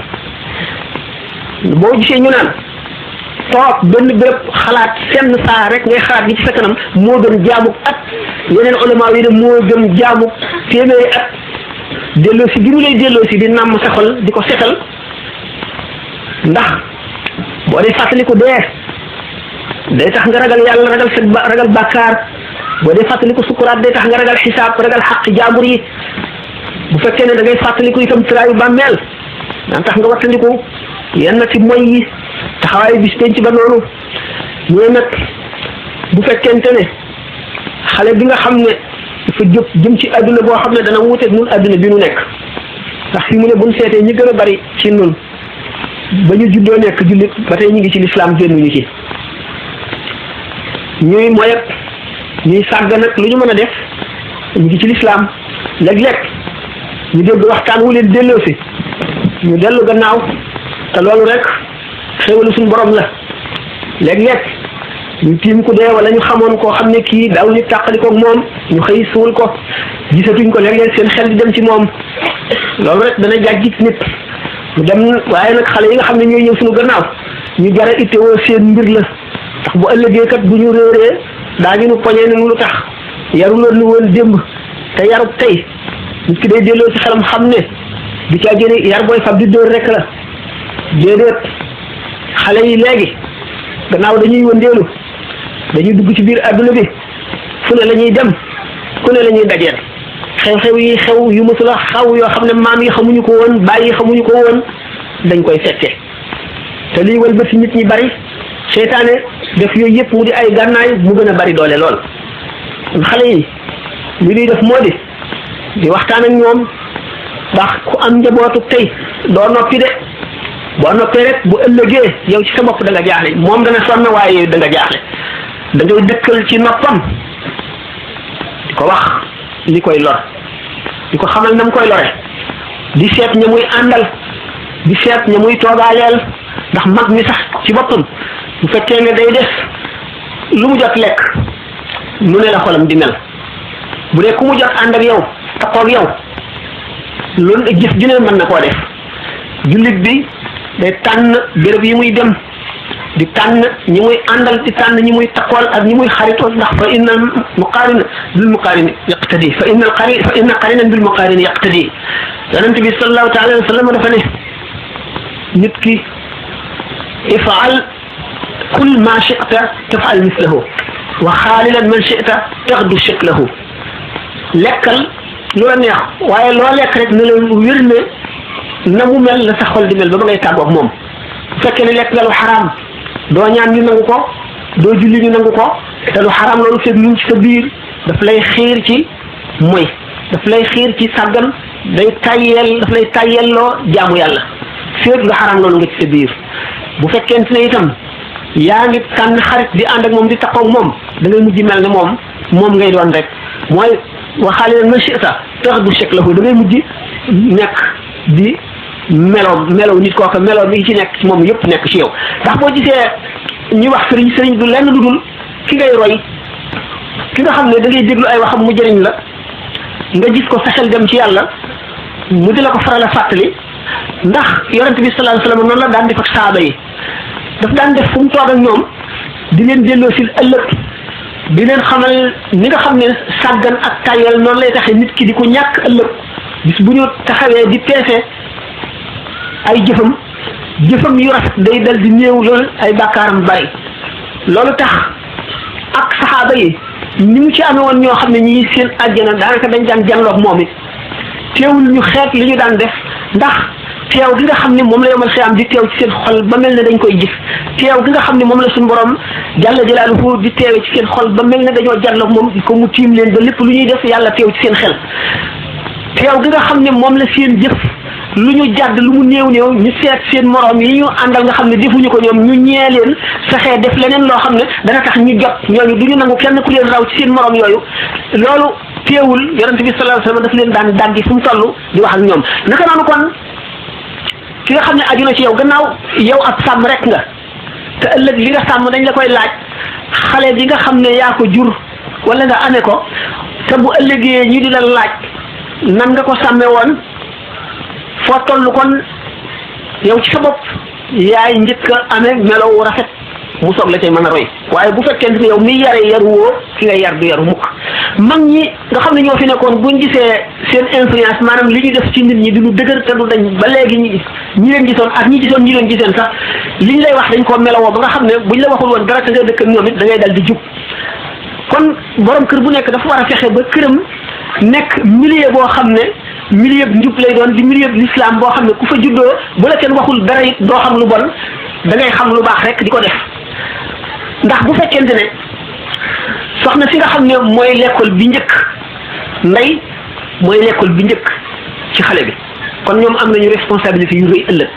boo gisee ñu naan toog benn béréb xalaat senn saa rek ngay xalaat gi ci sa kanam moo gën jaamu at yeneen ulama yi ne moo gën jaamu téeméeri at delloo si gi mu lay delloo si di nàmm sa xol di ko setal ndax boo dee fàttaliku dee day tax nga ragal yàlla ragal bàkkaar boo dee fàttaliku sukuraat day tax nga ragal xisaab ragal xaq jaambur yi bu fekkee ne da ngay fàttaliku itam tiraayu bàmmeel daan tax nga wattandiku yenn ci moy yi taxawaayu bis penc ba noonu ñooy nag bu fekkente ne xale bi nga xam ne dafa jëm ci adduna boo xam ne dana wuuteeg nun adduna bi nu nekk ndax fi mu ne buñ seetee ñi gën a bari ci nun ba ñu juddoo nekk jullit ba tey ñu ngi ci lislaam génnuñu ci ñuy moyet ñuy sàgg nag lu ñu mën a def ñu ngi ci lislaam léeg-léeg ñu dégg waxtaan wu leen delloosi ñu dellu gannaaw te loolu rek xéwalu suñu borom la léeg-léeg ñu tiim ku dee wala ñu xamoon koo xam ne kii daaw ñu tàqalikoog moom ñu xëy suul ko gisatuñ ko léeg-léeg seen xel di dem ci moom loolu rek dana jàjjit nit mu dem waaye nag xale yi nga xam ne ñooy ñëw suñu gannaaw ñu jara ittewoo seen mbir la ndax bu ëllëgee kat bu ñu réeree daañu nu poñee ne lu tax yaruloon nu woon démb te yarub tey nit ki day delloo ci xelam xam ne di caa génne yar booy fab di dóor rek la déedéet xale yi léegi gannaaw dañuy wëndeelu dañuy dugg ci biir adduna bi fu ne la ñuy dem ku ne la ñuy dajeel xew-xew yi xew yu mësula xaw yoo xam ne maam yi xamuñu ko woon bàyyi xamuñu ko woon dañ koy fekke te lii wëlbati nit ñi bari seytaane def yooyu yëpp mu di ay gànnaay mu gën a bari doole lool xale yi li ñuy def moo di waxtaan ak ñoom ndax ku am njabootu tey doo noppi de boo noppee rek bu ëllëgee yow ci sa bopp da nga jaaxle moom dana sonn waaye da nga jaaxle da ngay dëkkal ci noppam di ko wax li koy lor di ko xamal na mu koy lore di seet ña muy àndal di seet ña muy toogaaleel ndax mag mi sax ci boppam bu fekkee ne day des lu mu jot lekk lu ne la xolam di mel bu dee ku mu jot ànd ak yow taxoog yow loolu jëf ju ne mën na koo def jullit bi day tànn béréb yi muy dem di tànn ñi muy àndal di tànn ñi muy takkool ak ñi muy xaritool ndax fa inna muqaarin bil muqaarin yaqtadi fa inna qarinan bil muqaarin yaqtadi yonent bi sallallahu taala alayhi wa sallam dafa ne nit ki ifaal kul ma chita tafal mislahu wa xaalilan man chita taxdu shaklahu lekkal lu la neex waaye loo lekk rek ne la wér ne na mu mel la sa xol di mel ba ngay tàggoog moom bu fekkee ne lekk nga lu xaraam doo ñaan ñu nangu ko doo julli ñu nangu ko te lu xaraam loolu fekk ñu ci sa biir daf lay xiir ci moy daf lay xiir ci sàggan daf lay tayyelloo jaamu yàlla fekk lu xaraam loolu nga ci sa biir bu fekkente ne itam yaa ngi tànn xarit di ànd ak moom di takkoog moom da ngay mujj mel ne moom ngay doon rek mooy waxaale na chita tax du chek lahu da ngay mujj nekk di melow nit kooka melow mi ci nekk ci moom yëpp nekk ci yow ndax boo gisee ñu wax sëriñ du lenn lu dul ki ngay roy ki nga xam ne da ngay déglu ay waxam mu jëriñ la nga gis ko sa xel dem ci yàlla mu di la ko faral a fàttali ndax yonent bi sallallahu alayhi wasallam noonu la daan def ak saaba yi daf daan def fu mu toog ak ñoom di leen delloo si ëllëg di leen xamal ni nga xam ne sàggan ak tàyyal noonu lay taxe nit ki di ko ñàkk ëllëg bis bu ñu taxawee di peese ay jëfam yu rafet day dal di néew loolu ay bàkkaaram bari loolu tax ak saxaaba yi ni mu ci amee woon ñoo xam ne ñii seen àjjana daanaka dañ daan jànloog moom it teewul ñu xeet li ñu daan def ndax teew gi nga xam ne moom la yomal xiyaam di teew ci seen xol ba mel ne dañ koy gis teew gi nga xam ne moom la suñu borom jàlla jalaaluhu di teewe ci seen xol ba mel ne dañoo jàlloog moom ko mu tiim leen ba lépp lu ñuy def yàlla teew ci seen xel teew gi nga xam ne moom la seen jëf lu ñu jàdd lu mu néew ñu seet seen morom yi ñu àndal nga xam ne defuñu ko ñoom ñu ñee leen fexee def leneen loo xam ne dana tax ñu jot ñooñu du ñu nangu kenn ku leen raw ci seen morom yooyu loolu teewul yonente bi sallallahu alayhi wasallam daf leen daan dàggi fu mu toll di wax ak ñoom naka noonu kon ki nga xam ne aju na ci yow gannaaw yow ab sàmm rek nga te ëllëg li nga sàmm dañ la koy laaj xale bi nga xam ne yaa ko jur wala nga amee ko te bu ëllëgee ñu di la laaj nan nga ko sàmme woon foo toll kon yow ci sa bopp yaay njëkk a amee melow rafet mu soog la cay mën a roy waaye bu fekkente ne yow mi yare yaru woo ki nga yar du yaru mukk mag ñi nga nga xam ne ñoo fi nekkoon buñ gisee seen influence maanaam li ñu def ci nit ñi du lu dëgër te du dañ ba léegi ñi leen gisoon ak ñi gisoon ñi leen giseen sax liñ lay wax dañ koo melawoo ba nga xam ne buñ la waxul woon dara te nga dëkk ak ñoom it da ngay dal di jub kon borom kër bu nekk dafa war a fexe ba këram nekk milieu boo xam ne milieu njub lay doon di milieu l'islam boo xam ne ku fa juddoo bu la kenn waxul dara it doo xam lu bon da ngay xam lu baax rek di ko def ndax bu fekkente ne soxna si nga xam ne mooy l'école bi njëkk ndey mooy l'école bi njëkk ci xale bi kon ñoom am nañu responsabilité yu rëy ëllëg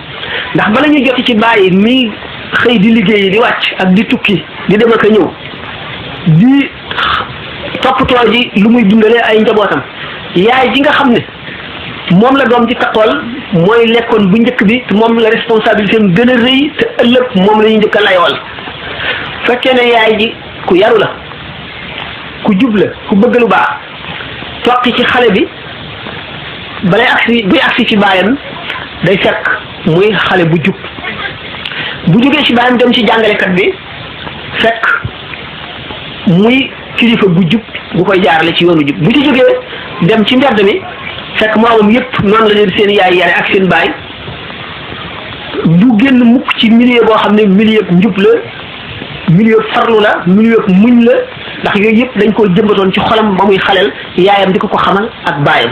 ndax bala ñu joti ci bàyyi mi xëy di liggéeyi di wàcc ak di tukki di dem ak a ñëw di toppatoo ji lu muy dundalee ay njabootam yaay ji nga xam ne moom la doom ji takkool mooy l'école bu njëkk bi te moom la responsabilité am gën a rëy te ëllëg moom la ñu njëkk a layool fekkee ne yaay ji ku yaru la ku jub la ku bëgg lu baax toqi ci xale bi balay agsi buy agsi ci baayam day fekk muy xale bu jub bu jógee ci baayam dem ci jàngalekat bi fekk muy kilifa bu jub bu koy jaarale ci yoonu jub bu ci jógee dem ci mbedd mi fekk moomam yépp noonu la leen seen yaay yare ak seen baay du génn mukk ci milieu boo xam ne milieu njub la milieu farlu la milieu muñ la ndax yooyu yëpp dañ koo jëmbatoon ci xolam ba muy xaleel yaayam di ko xamal ak baayam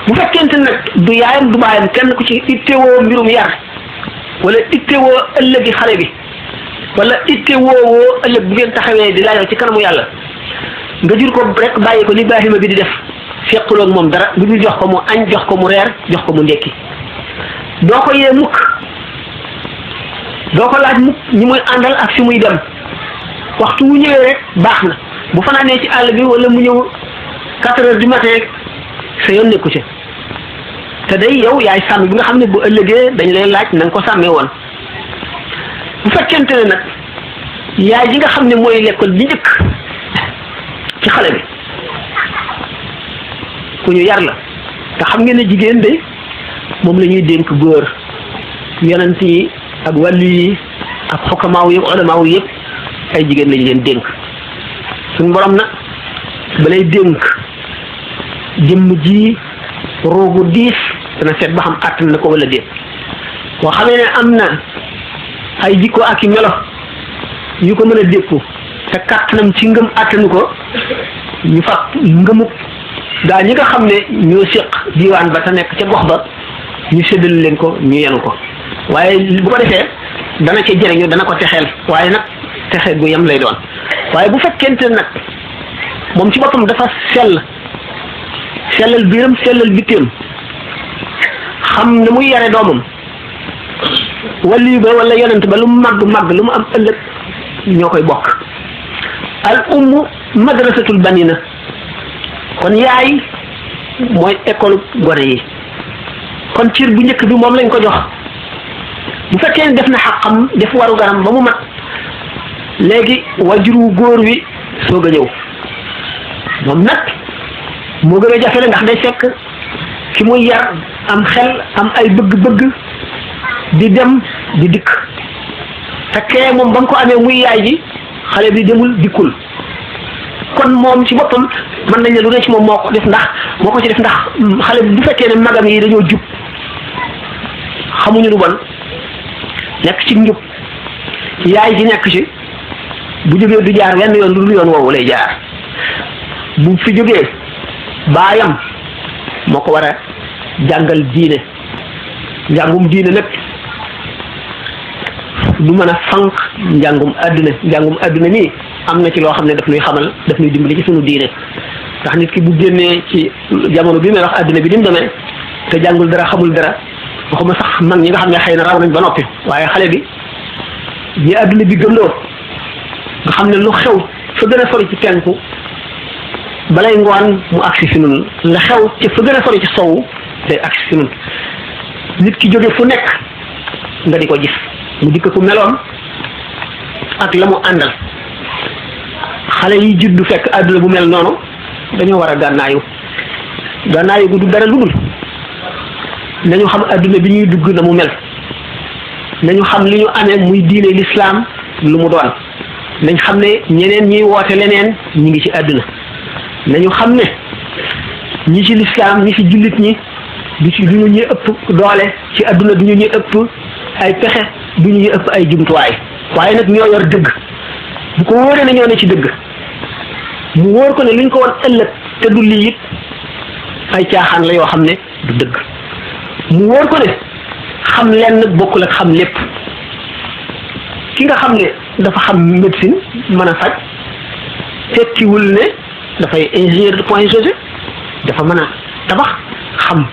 bu fekkente nag du yaayam du baayam kenn ku ci ittewoo mbirum yar wala ittewoo ëllëgi xale bi wala ittewoo ëllëg bu ngeen taxawee di laajal ci kanamu yàlla nga jur ko rek bàyyi ko li Ibrahima bi di def fequloo ak moom dara lu dul jox ko mu añ jox ko mu reer jox ko mu ndekki doo ko yee mukk doo ko laaj mukk ñi muy àndal ak fi muy dem waxtu wu ñëwee rek baax na bu fanaanee ci àll bi wala mu ñëw 4 heures du matin sa yoon nekku ci te day yow yaay sàmm bi nga xam ne bu ëllëgee dañ lay laaj na nga ko sàmmee woon bu fekkente ne nag yaay ji nga xam ne mooy l'école bi njëkk ci xale bi ku ñu yar la te xam ngeen ne jigéen de moom la ñuy dénk góor yonent yi ak wàllu yi ak xukamaaw yi ulamaaw yëpp ay jigéen lañ leen dénk suñ borom nag balay dénk jëmm ji roogu diis dana seet ba xam àttan na ko wala déet boo xamee ne am na ay jikko ak i melo yu ko mën a dékku te kàttanam ci ngëm àttanu ko ñu fab ngëmuk gaa ñi nga xam ne ñoo séq diwaan ba te nekk ca gox ba ñu séddale leen ko ñu yenu ko waaye bu ko defee dana ca jëriñu dana ko texeel waaye nag texeel gu yem lay doon waaye bu fekkente nag moom ci boppam dafa sellal biiram sellal bitteem xam ne muy yare doomam wali ba wala yonent ba lu mu màgg lu mu am ëllëg ñoo koy bokk al ummu madrasatul banina kon yaay mooy école gone yi kon cir bu njëkk bi moom lañ ko jox bu fekkee ne def na xaqam def waru garam ba mu mat léegi wajuru góor wi soog a ñëw moom nag moo gën a jafe la ndax day fekk ki muy yar am xel am ay bëgg-bëgg di dem di dikk te kee moom ba nga ko amee muy yaay ji xale bi demul dikkul kon moom ci boppam mën nañ ne lu ne ci moom moo ko ci def ndax xale bi bu fekkee ne magam yi dañoo jub xamuñu lu bon nekk ci njub yaay ji nekk ci bu jógee du jaar wenn yoon lu dul yoon woowu lay jaar bu fi jógee baayam moo ko war a jàngal diine njàngum diine nag du mën a fanq njàngum àdduna nii am na ci loo xam ne daf nuy xamal daf nuy dimbali ci sunu diine ndax nit ki bu génnee ci jamono bi may wax àdduna bi ni mu demee te jàngul dara xamul dara waxuma sax mag ñi nga xam ne xëy na raw nañ ba noppi waaye xale bi ñi àdduna bi gëmloo nga xam ne lu xew fa gën a sori ci penku balay ngoon mu agsi si nun la xew ci fa gën a sori ci sowu day agsi si nun nit ki jóge fu nekk nga di ko gis mu dikk ku meloon ak la mu àndal xale yi juddu fekk àdduna bu mel noonu dañoo war a gànnaayu gu du dara lu dul nañu xam àdduna bi ñuy dugg na mu mel nañu xam li ñu amee muy diine lislaam lu mu doon nañ xam ne ñeneen ñiy woote leneen ñi ngi ci àdduna nañu xam ne ñi ci lislaam ñi ci jullit ñi du ñu ñuy ëpp doole ci adduna du ñu ñuy ëpp ay pexe du ñu ñuy ëpp ay jumtuwaay waaye nag ñoo yor dëgg bu ko wóoree ne ñoo ne ci dëgg mu wóor ko ne luñ ko won ëllëg te du lii it ay caaxaan la yoo xam ne du dëgg mu wóor ko ne xam lenn bokkul ak xam lépp ki nga xam ne dafa xam médecine mën a faj tekkiwul ne dafay ingénieur de point G dafa mën a tabax xam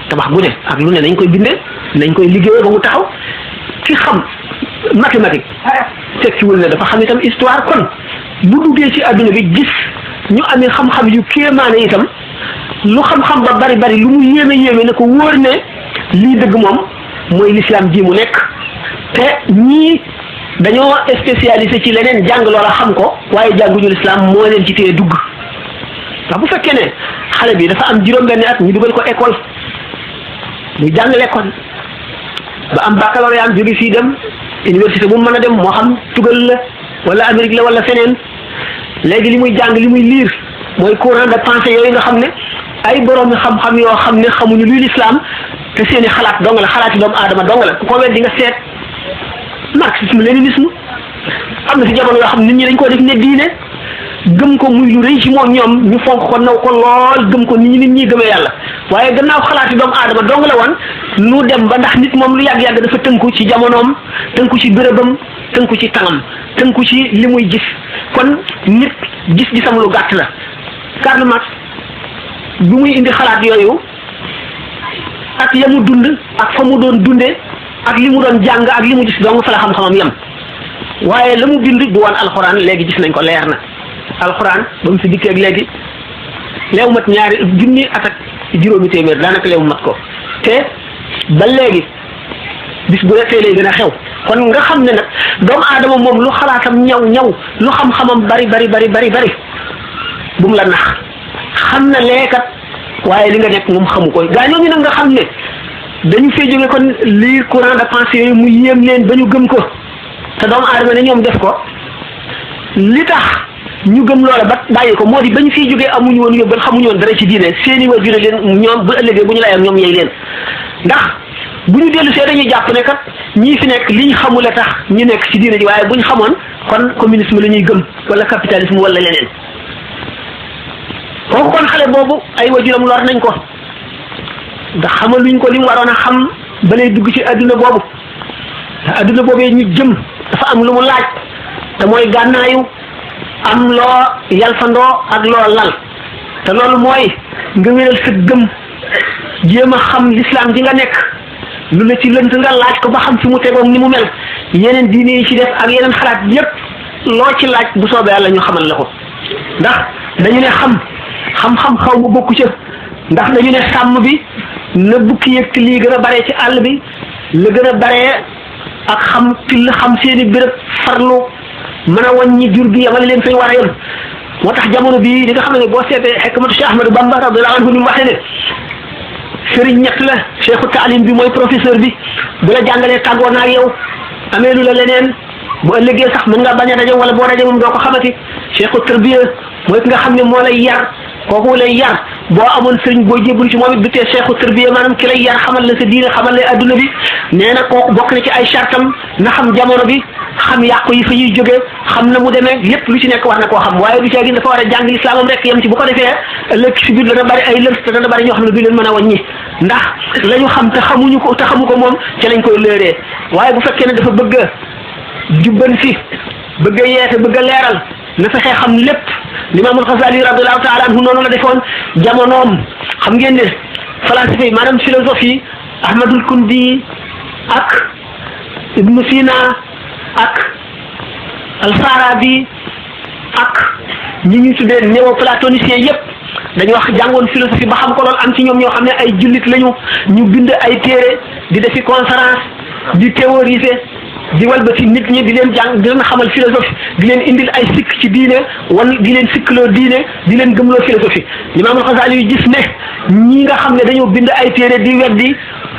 tabax bu ne ak lu ne nañ koy bindee nañ koy liggéeyee ba mu taxaw ki xam mathématique tekkiwul ne dafa xam itam histoire kon bu duggee ci adduna bi gis ñu amee xam-xam yu kéemaane itam lu xam-xam ba bari bari lu mu yéeme ne ko wóor ne lii dëgg moom mooy l'islam ji mu nekk te ñii dañoo spécialisé ci leneen jàng loola xam ko waaye jànguñu l'islam moo leen ci téye dugg ndax bu fekkee ne xale bi dafa am juróom-benni at ñu dugal ko école muy jàng l'école ba am baccalauréat am jóge fii dem université bu mu mën a dem moo xam tugal la wala Amérique la wala feneen léegi li muy jàng li muy liir mooy courant de pensée yooyu nga xam ne ay boroomi xam-xam yoo xam ne xamuñu luy l'islam te seeni xalaat dong la xalaati doomu aadama dong la ku ko wet di nga seet marxisme léninisme am na si jamono yoo xam nit ñi dañ koo def ne diine gëm ko muy lu rëy ci moom ñoom ñu fonk ko naw ko lool gëm ko nit ñi gëmee yàlla waaye gannaaw xalaati doomu aadama dong la woon nu dem ba ndax nit moom lu yàgg-yàgg dafa tënku ci jamonoom tënku ci bérébam tënku ci tangam tënku ci li muy gis kon nit gis-gisam lu gàtt la Karl Marx bu muy indi xalaat yooyu ak ya mu dund ak fa mu doon dunde ak li mu doon jàng ak li mu gis dong fa la xam-xamam yem waaye la mu bind du woon alxuraan léegi gis nañ ko leer na alxuraan ba mu fi dikkee ak léegi leew mat ñaari junni at ak juróomi téeméer daanaka leew mat ko te ba léegi bis bu ne tey lay gën a xew kon nga xam ne nag doomu aadama moom lu xalaatam ñaw lu xam-xamam bari bu mu la nax xam na leekat waaye li nga nekk moom xamu ko gaa ñooñu nag nga xam ne dañu fee jóge kon lire courant de pensée yooyu mu yéem leen ba ñu gëm ko te doomu aadama ne ñoom def ko li tax ñu gëm loola ba bàyyi ko moo di ba ñu fiy jógee amuñu woon yóbbal xamuñu woon dara ci diine seeni waajur leen ñoom bu ëllëgee bu ñu layam ñoom yey leen ndax bu ñu dellu see dañuy jàpp ne kat ñii fi nekk liñ xamul a tax ñu nekk ci diine ji waaye buñ xamoon kon communisme la ñuy gëm wala capitalisme wala leneen kooku kon xale boobu ay waajuram lor nañ ko ndax xamaluñ ko li mu waroon a xam ba lay dugg ci adduna boobu te adduna boobee ñu jëm dafa am lu mu laaj te mooy gànnaayu am loo yalfandoo ak loo lal te loolu mooy nga wéral sa gëm jéem a xam l'islam ji nga nekk lu la ci lënt nga laaj ko ba xam fi mu tegoog ni mu mel yeneen diine yi ci def ak yeneen xalaat yépp loo ci laaj bu soobee yàlla ñu xamal la ko ndax dañu ne xam-xam xaw ma bokku ca ndax dañu ne sàmm bi na bukki yëg lii gën a baree ci àll bi la gën a baree ak xam till xam seeni béréb farlu mën a wàññi jur gi yamale leen fay war a yem moo tax jamono bii li nga xam ne boo seetee xekmatu Cheikh Ahmadou Bamba radiyallahu anhu ni mu waxee ne sëriñ ñett la cheikhu taalim bi mooy professeur bi bu la jàngalee tàggoo naa ak yow amee lu la leneen bu ëllëgee sax mën nga bañ a daje wala boo daje moom doo ko xamati cheikhu tarbiya mooy ki nga xam ne moo lay yar kooku lay yar boo amoon sëriñ boo jébbalu ci moom it du tee cheikhu tarbiya maanaam ki lay yar xamal la sa diine xamal la adduna bi nee na kooku bokk na ci ay chartam na xam jamono bi xam yàqu yi fa ñuy jógee xam na mu demee lépp lu ci nekk war na koo xam waaye du caa gis dafa war a jàng lislaamam rek yem ci bu ko defee ëllëg si biir dana bari ay lënt te dana bari ñoo xam ne du leen mën a wàññi ndax la ñu xam te xamuñu ko te xamu ko moom ca lañ koy lëeree waaye bu fekkee ne dafa bëgg a jubban si bëgg a yeete bëgg a leeral na fexee xam lépp limaamul Xasaali radiyallahu taala anhu noonu la defoon jamonoom xam ngeen ne falasifa yi maanaam philosophie Ahmadul Kundi ak Ibnu Sina ak Al-Farabi ak ñi ñu tuddee néoplatoniciens yépp dañu wax jàngoon philosophie ba xam ko lool am ci ñoom ñoo xam ne ay jullit lañu ñu bind ay téere di defi conférence di théoriser di walbati nit ñi di leen jàng di leen xamal philosophie di leen indil ay sikk ci diine wan di leen sikkloo diine di leen gëmloo philosophie Imaam Al-Xasaali yu gis ne ñi nga xam ne dañoo bind ay téere di weddi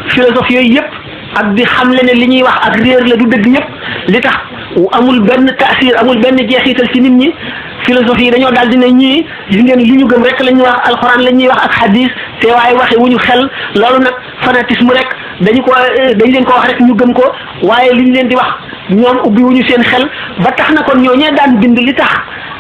philosophie yooyu yépp ak di xam le ne li ñuy wax ak réer la du dëgg yépp li tax amul benn taasir amul benn jeexital ci nit ñi philosophie yi dañoo daal di ne ñii gis ngeen li ñu gëm rek la ñuy wax alxuraan la ñuy wax ak hadis te waaye waxe wuñu xel loolu nag fanatisme rek dañ leen ko wax rek ñu gëm ko waaye li ñu leen di wax ñoom ubbi wuñu seen xel ba tax na kon ñooñee daan bind li tax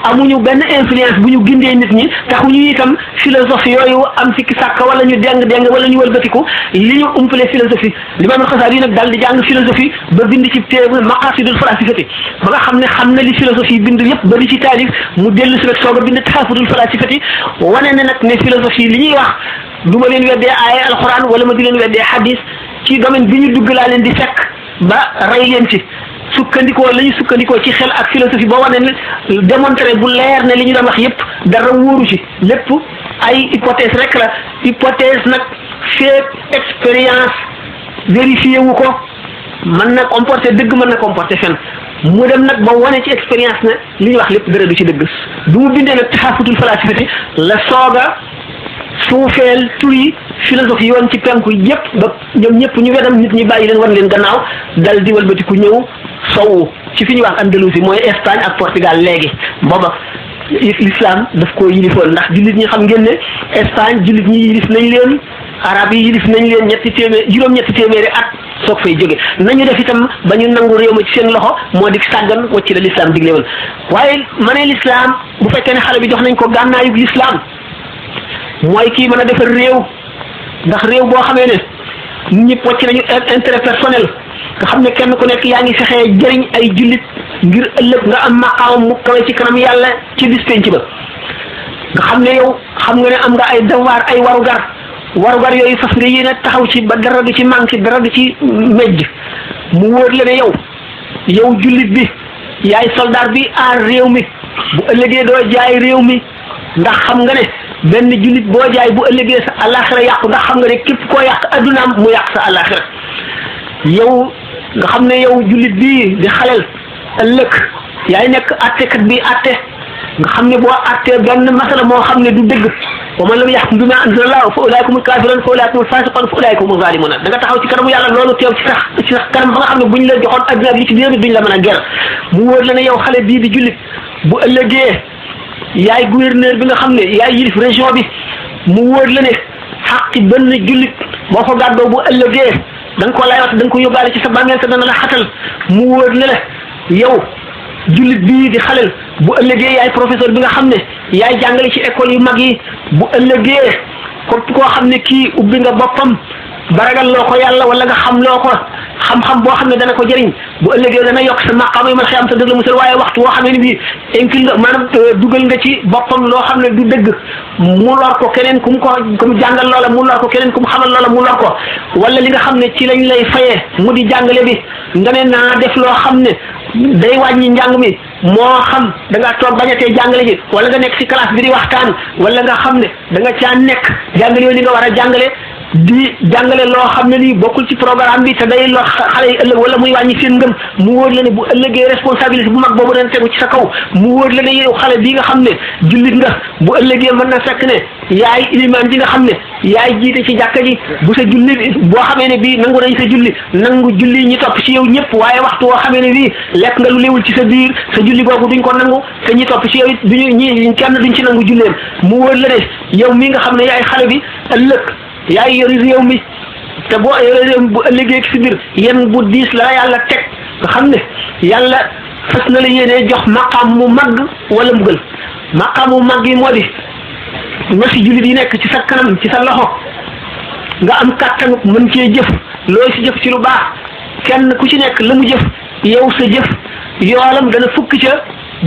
amuñu benn influence bu ñu gindee nit ñi taxuñu itam philosophie yooyu am sikki sàkk wala ñu deng wala ñu wëlbatiku li ñu umpale philosophie Imaam al-Xasaali nag daal di jàng philosophie ba bind ci téere maqaasidul falaasifati ba nga xam ne li philosophie bind yëpp ba di ci taalif mu dellu si rek soog a bind taxaafudul falaasifati wane ne nag ne philosophie li ñuy wax du ma leen weddee aaya alxuraan wala ma di leen weddee hadis ci domaine bi ñu dugg laa leen di fekk ba rey leen ci sukkandikoo la ñu sukkandikoo ci xel ak philosophie ba wane ne démontré bu leer ne li ñu doon wax yëpp dara wóoru ci lépp ay hypothèse rek la hypothèse nag feek expérience vérifié wu ko mën na comporter dëgg mën na comporter fen mu dem nag ba wane ci expérience ne li ñu wax lépp dara du ci dëgg du mu bindee nag taxafutul falaasifati la sooga suufeel turi philosophie yoon ci penku yëpp ba ñoom ñëpp ñu wedam nit ñi bàyyi leen wan leen gannaaw dal di walbatiku ñëw sowu ci fi ñuy wax Andalousie mooy Espagne ak Portugal léegi booba l'islam daf koo yilifoon ndax jullit ñi xam ngeen ne Espagne jullit ñi yilif nañ leen arab yi yilif nañ leen juróom-ñetti téeméeri at soog fay jóge nañu def itam ba ñu nangu réew ma ci seen loxo moo di sàggan wacci la l'islam digle woon waaye ma ne l'islam bu fekkee ne xale bi jox nañ ko gànnaayug l'islam mooy kii mën a defar réew ndax réew boo xamee ne nit ñëpp wàcc nañu intérêt personnel nga xam ne kenn ku nekk yaa ngi fexee jëriñ ay jullit ngir ëllëg nga am maqaam mu kawe ci kanam yàlla ci bis penc ba nga xam ne yow xam nga ne am nga ay devoir ay warugar yooyu fas nga yéene taxaw ci ba dara du ci manqué dara du ci mejj mu wóor la ne yow jullit bi yaay soldat bi aar réew mi bu ëllëgee doo jaay réew mi ndax xam nga ne benn jullit boo jaay bu ëllëgee sa àllaaxira yàqu ndax xam nga ne képp koo yàq addunaam mu yàq sa àllaaxira yow nga xam ne yow jullit bii di xaleel ëllëg yaay nekk attekat bi atte nga xam ne boo attee benn masala moo xam ne du dëgg wa man lam yaxkum bimaa anzalallahu fa ulaa'ika humul kaafiruun fa ulaa'ika humul faasiquun fa ulaa'ika humu zaalimuun da nga taxaw ci kanamu yàlla loolu teew ci sax kanam ba nga xam ne buñ la joxoon adduna bi li ci biir duñ la mën a ger mu wóor la ne yow xale bii di jullit bu ëllëgee yaay gouverneur bi nga xam ne yaay yilif région bi mu wóor la ne xaqi benn jullit boo ko gàddoo bu ëllëgee da nga ko layoo da nga ko yóbbaale ci sa bàmmeel te dana la xatal mu wóor la yow jullit bii di xalel bu ëllëgee yaay professeur bi nga xam ne yaay jàngale ci école yu mag yi bu ëllëgee képp koo xam ne kii ubbi nga boppam baragal loo ko yàlla wala nga xam loo ko xam-xam boo xam ne dana ko jëriñ bu ëllëgee dana yokk sa maqaama yi man xëy am sa dëgg la musal waaye waxtu woo xam ne bii incul nga maanaam dugal nga ci boppam loo xam ne du dëgg mu lor ko keneen ku mu jàngal loola mu lor ko keneen ku mu xamal loola mu lor ko wala li nga xam ne ci lañ lay fayee mu di jàngale bi nga ne naa def loo xam ne day wàññi njàng mi moo xam da nga toog bañatee jàngale ji wala nga nekk ci classe bi di waxtaan wala nga xam ne da nga caa nekk jàngale yooyu li nga war a jàngale di jàngale loo xam ne lii bokkul ci programme bi te day lor xale yi ëllëg wala muy wàññi seen ngëm mu wóor la ne bu ëllëgee responsabilité bu mag boobu dana tegu ci sa kaw mu wóor la ne yow xale bii nga xam ne jullit nga bu ëllëgee mën na fekk ne yaay ilimaan ji nga xam ne yaay jiite ci jàkka ji bu sa julli boo xamee ne bii nangu nañ sa julli nangu julli ñi topp ci yow ñëpp waaye waxtu woo xamee ne bii lekk nga lu léewul ci sa biir sa julli googu duñ ko nangu te ñi topp ci yow it duñu ñi kenn duñ ci nangu julleem mu wóor la ne yow mii nga xam ne yaay xale bi ëllëg yaay yori réew mi te boo yore réew mi bu ëllëgee ci biir yéen bu diis la yàlla teg nga xam ne yàlla fas na la yéenee jox maqaam mu mag wala mbugal maqaam mu mag yi moo di nga si jullit yi nekk ci sa kanam ci sa loxo nga am kàttanu mën cee jëf looy si jëf ci lu baax kenn ku ci nekk la mu jëf yow sa jëf yoolam dana fukk ca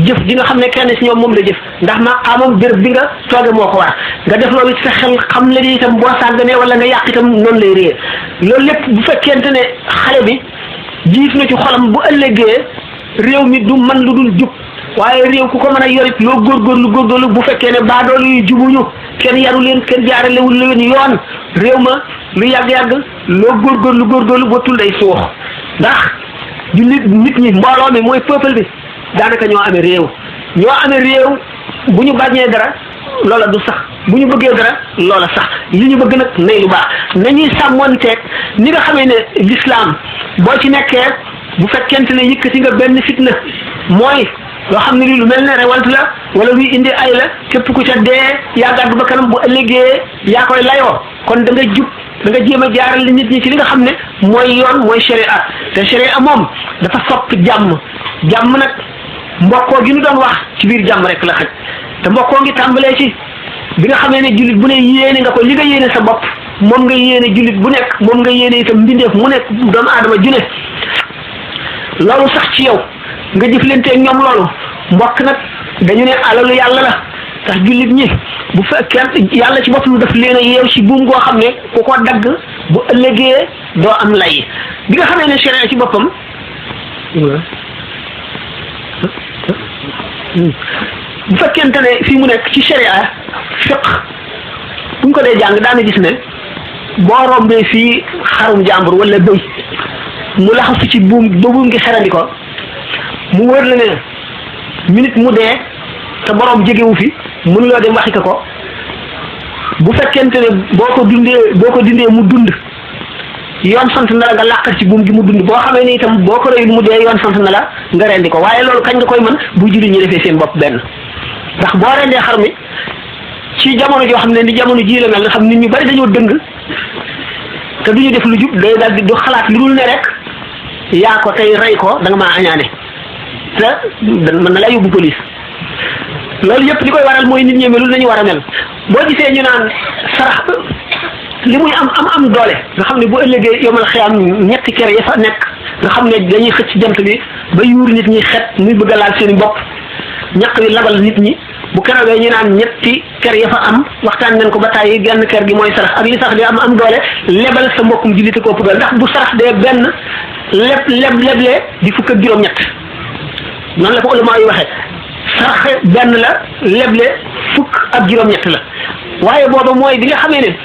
jëf di nga xam ne kenn si ñoom moom la jëf ndax maqaamam béréb bi nga tooge moo ko war nga def loolu ci sa xel xam le ni itam boo sàgganee wala nga yàq itam noonu lay réer loolu lépp bu fekkente ne xale bi jiif na ci xolam bu ëllëgee réew mi du man lu dul jub waaye réew ku ko mën a yorit loo góorgóorlu bu fekkee ne baadoolu yu jubuñu kenn yaru leen kenn jaaralewul leen yoon réew ma lu yàgg-yàgg loo góorgóorlu ba tul day suux ndax jullit nit ñi mbooloo mi mooy peuple bi daanaka ñoo amee réew bu ñu bañee dara loola du sax bu ñu bëggee dara loola sax li ñu bëgg nag nay lu baax nañuy sàmmonteeg ni nga xamee ne l'islam boo ci nekkee bu fekkente ne yëkkati nga benn fitna mooy loo xam ne li lu mel ne révolte la wala luy indi ay la képp ku ca dee yaa gàddu ba kanam bu ëllëgee yaa koy layoo kon da nga jub da nga jéem a jaaral li nit ñi ci li nga xam ne mooy yoon mooy sharia te sharia moom dafa sopp jàmm nag mbokkoo gi nu doon wax ci biir jàmm rek la xaj te mbokkoo ngi tàmbalee ci bi nga xamee ne jullit bu ne yéene nga ko li nga yéene sa bopp moom nga yéene jullit bu nekk moom nga yéene itam mbindeef mu nekk doomu aadama ju ne loolu sax ci yow nga jëflanteeg ñoom loolu mbokk nag dañu ne alalu yàlla la tax jullit ñi bu fekkee yàlla ci boppam daf leen a yeew ci buum goo xam ne ku ko dagg bu ëllëgee doo am lay bi nga xamee ne sharia ci boppam bu fekkente ne fii mu nekk ci sharia fiq buñ ko dee jàng daana gis ne boo rombee fii xarum jàmbur wala bëy mu laxasu ci buum ba buum gi xerandi ko mu wër la ne minute mu dee te borom jegewu fi mënuloo dem waxi ko bu fekkente ne boo ko dindee mu dund yoon sant na la nga làqat ci buum gi mu dund boo xamee ni itam boo ko rëyul mu dee yoon sant na la nga rendi ko waaye loolu kañ nga koy mën bu jullit ñi defee seen bopp benn ndax boo rendee xar mi ci jamono joo xam ne ni jamono ji la mel nga xam nit ñu bari dañoo dëng te duñu def lu jub day daal di du xalaat lu dul ne rek yaa ko tey rey ko da nga maa añaane te mën na laa yóbbu police loolu yëpp li koy waral mooy nit ñi melul nañu war a mel boo gisee ñu naan sarax li muy am doole nga xam ne bu ëllëgee yomal xiyaam ñetti kër ya fa nekk nga xam ne dañuy xëcc jant bi ba yuur nit ñi xet muy bëgg a laal seen bopp ñaq wi labal nit ñi bu keroogee ñu naan ñetti kër ya fa am waxtaan nañ ko ba tàyyi genn kër gi mooy sarax ak li sax di am doole lebal sa mbokkum jullite ko ëpp ndax bu sarax dee benn leble di fukk ak juróom-ñett noonu la ko ulama yi waxee sarax benn la leble fukk ak juróom-ñett la waaye booba mooy bi nga xamee ne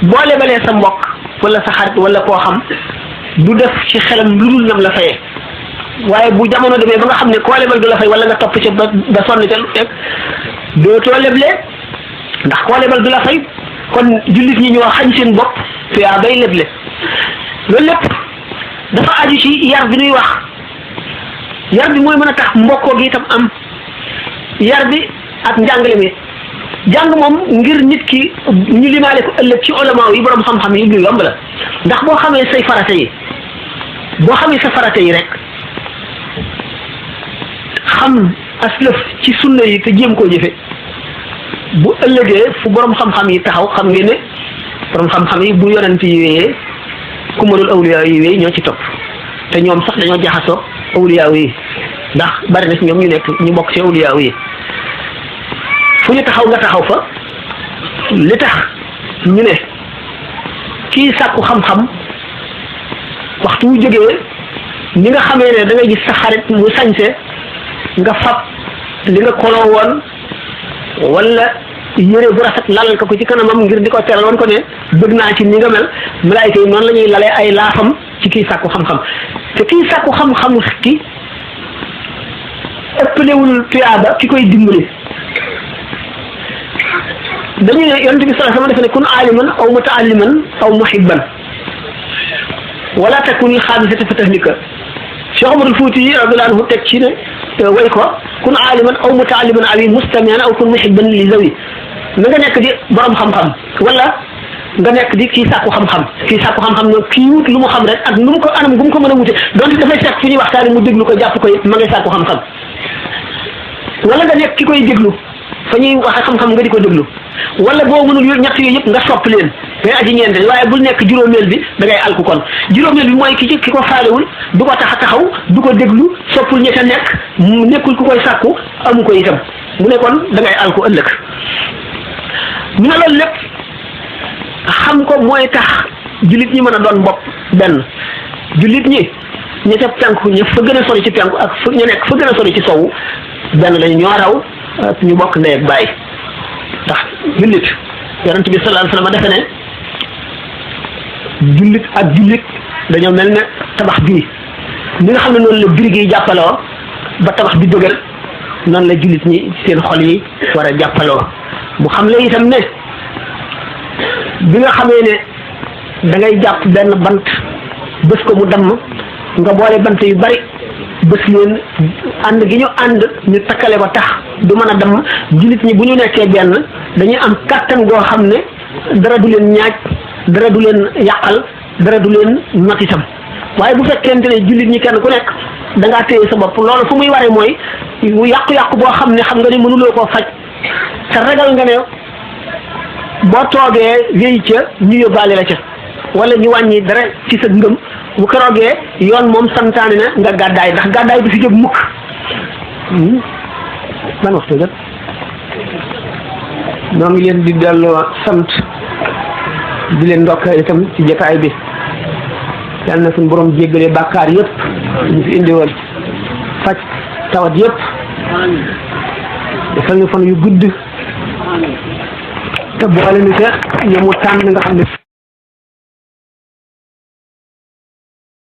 boo lebalee sa mbokk wala sa xarit wala koo xam du def ci xelam lu dul nam la fayee waaye bu jamono demee ba nga xam ne koo lebal du la fay wala nga topp ca ba sonn ca lu teg dootoo leble ndax koo lebal du la fay kon jullit ñi ñoo xañ seen bopp te yaa bay leble loolu lépp dafa aju ci yar bi ñuy wax yar bi mooy mën a tax mbokkoo gi itam am yar bi ak njàngale mi jàng moom ngir nit ki ñu limaale ko ëllëg ci ulama yi borom xam-xam yi lu yomb la ndax boo xamee say farata yi boo xamee sa farata yi rek xam aslëf ci sunna yi te jéem koo jëfe bu ëllëgee fu borom xam-xam yi taxaw xam ngeen ne borom xam-xam yi bu yonent yi wéyee ku mënul awliya yi wéy ñoo ci topp te ñoom sax dañoo jaxasoo awliya yi ndax bari na ci ñoom ñu nekk ñu bokk ci awliya yi fu ñu taxaw nga taxaw fa li tax ñu ne kii sàkku xam-xam waxtu wu jógee ni nga xamee ne da ngay gis sa xarit mu sañse nga fab li nga koloo woon wala yére bu rafet lalal ko ci kanamam ngir di ko teral woon ko ne bëgg naa ci ni nga mel malaayka yi noonu la ñuy lalee ay laafam ci kii sàkku xam-xam te kii sàkku xam-xamu ki ëppalewul tuyaaba ki koy dimbali dañu ne yonent bi sallallahu alayhi wasallam dafa ne kun aaliman aw mutaalliman aw muhibban wala takun xaamisata fa tahlika Cheikh Omarul Fuuti radiyallahu anhu teg ci ne way ko kun aaliman aw mutaalliman aw mustamian aw kun muhibban li zawi na nga nekk di borom xam-xam wala nga nekk di kii sàkku xam-xam nag kii wut lu mu xam rek ak nu mu ko anam gu mu ko mën a wute donte dafay fekk fu ñuy waxtaane mu déglu ko jàpp ko it ma ngay sàkku xam-xam wala nga nekk ki koy déglu fa ñuy waxe xam-xam nga di ko déglu wala boo mënul ñett yooyu yëpp nga sopp leen ngay aji ñeente waaye bul nekk juróomeel bi da ngay alku kon juróomeel bi mooy ki ko faalewul du ko tax a taxaw du ko déglu soppul ña ca nekk nekkul ku koy sàkku amu ko itam mu ne kon da ngay alku ëllëg ñu ne loolu lépp xam ko mooy tax jullit ñi mën a doon bopp benn jullit ñi ña ca penku ña fa gën a sori ci penku ak fa ña nekk fa gën a sori ci sowu benn lañu ñoo raw ñu bokk ndey ak baay ndax jullit yonent bi sallallahu alayhi wasallam defe ne jullit ak jullit dañoo mel ne tabax bii ni nga xam ne noonu la birig yi jàppaloo ba tabax bi dëgër noonu la jullit ñi seen xol yi war a jàppaloo bu xam le itam ne bi nga xamee ne da ngay jàpp benn bant bés ko mu damm nga boole bant yu bari bés leen ànd gi ñu ànd ñu takkale ko tax du mën a dem jullit ñi bu ñu nekkee benn dañuy am kàttan goo xam ne dara du leen ñaaj dara du leen yàqal dara du leen not itam waaye bu fekkente ne jullit ñi kenn ku nekk da ngaa téye sa bopp loolu fu muy waree mooy mu yàqu-yàqu boo xam ne xam nga ne mënuloo koo faj te ragal nga ne boo toogee wéy ca ñu yóbbaale la ca wala ñu wàññi dara ci sa ngëm bu keroogee yoon moom santaane na nga gàddaay ndax gàddaay du fi jóg mukk ban waxtu jot ñoo ngi leen di delloo sant di leen ndokkee itam ci jotaay bi yàlla na suñu borom jéggale bàkkaar yëpp ñu fi indi woon faj tawat yëpp defal ñu fan yu gudd te boole ni ca ñamu tànn nga xam ne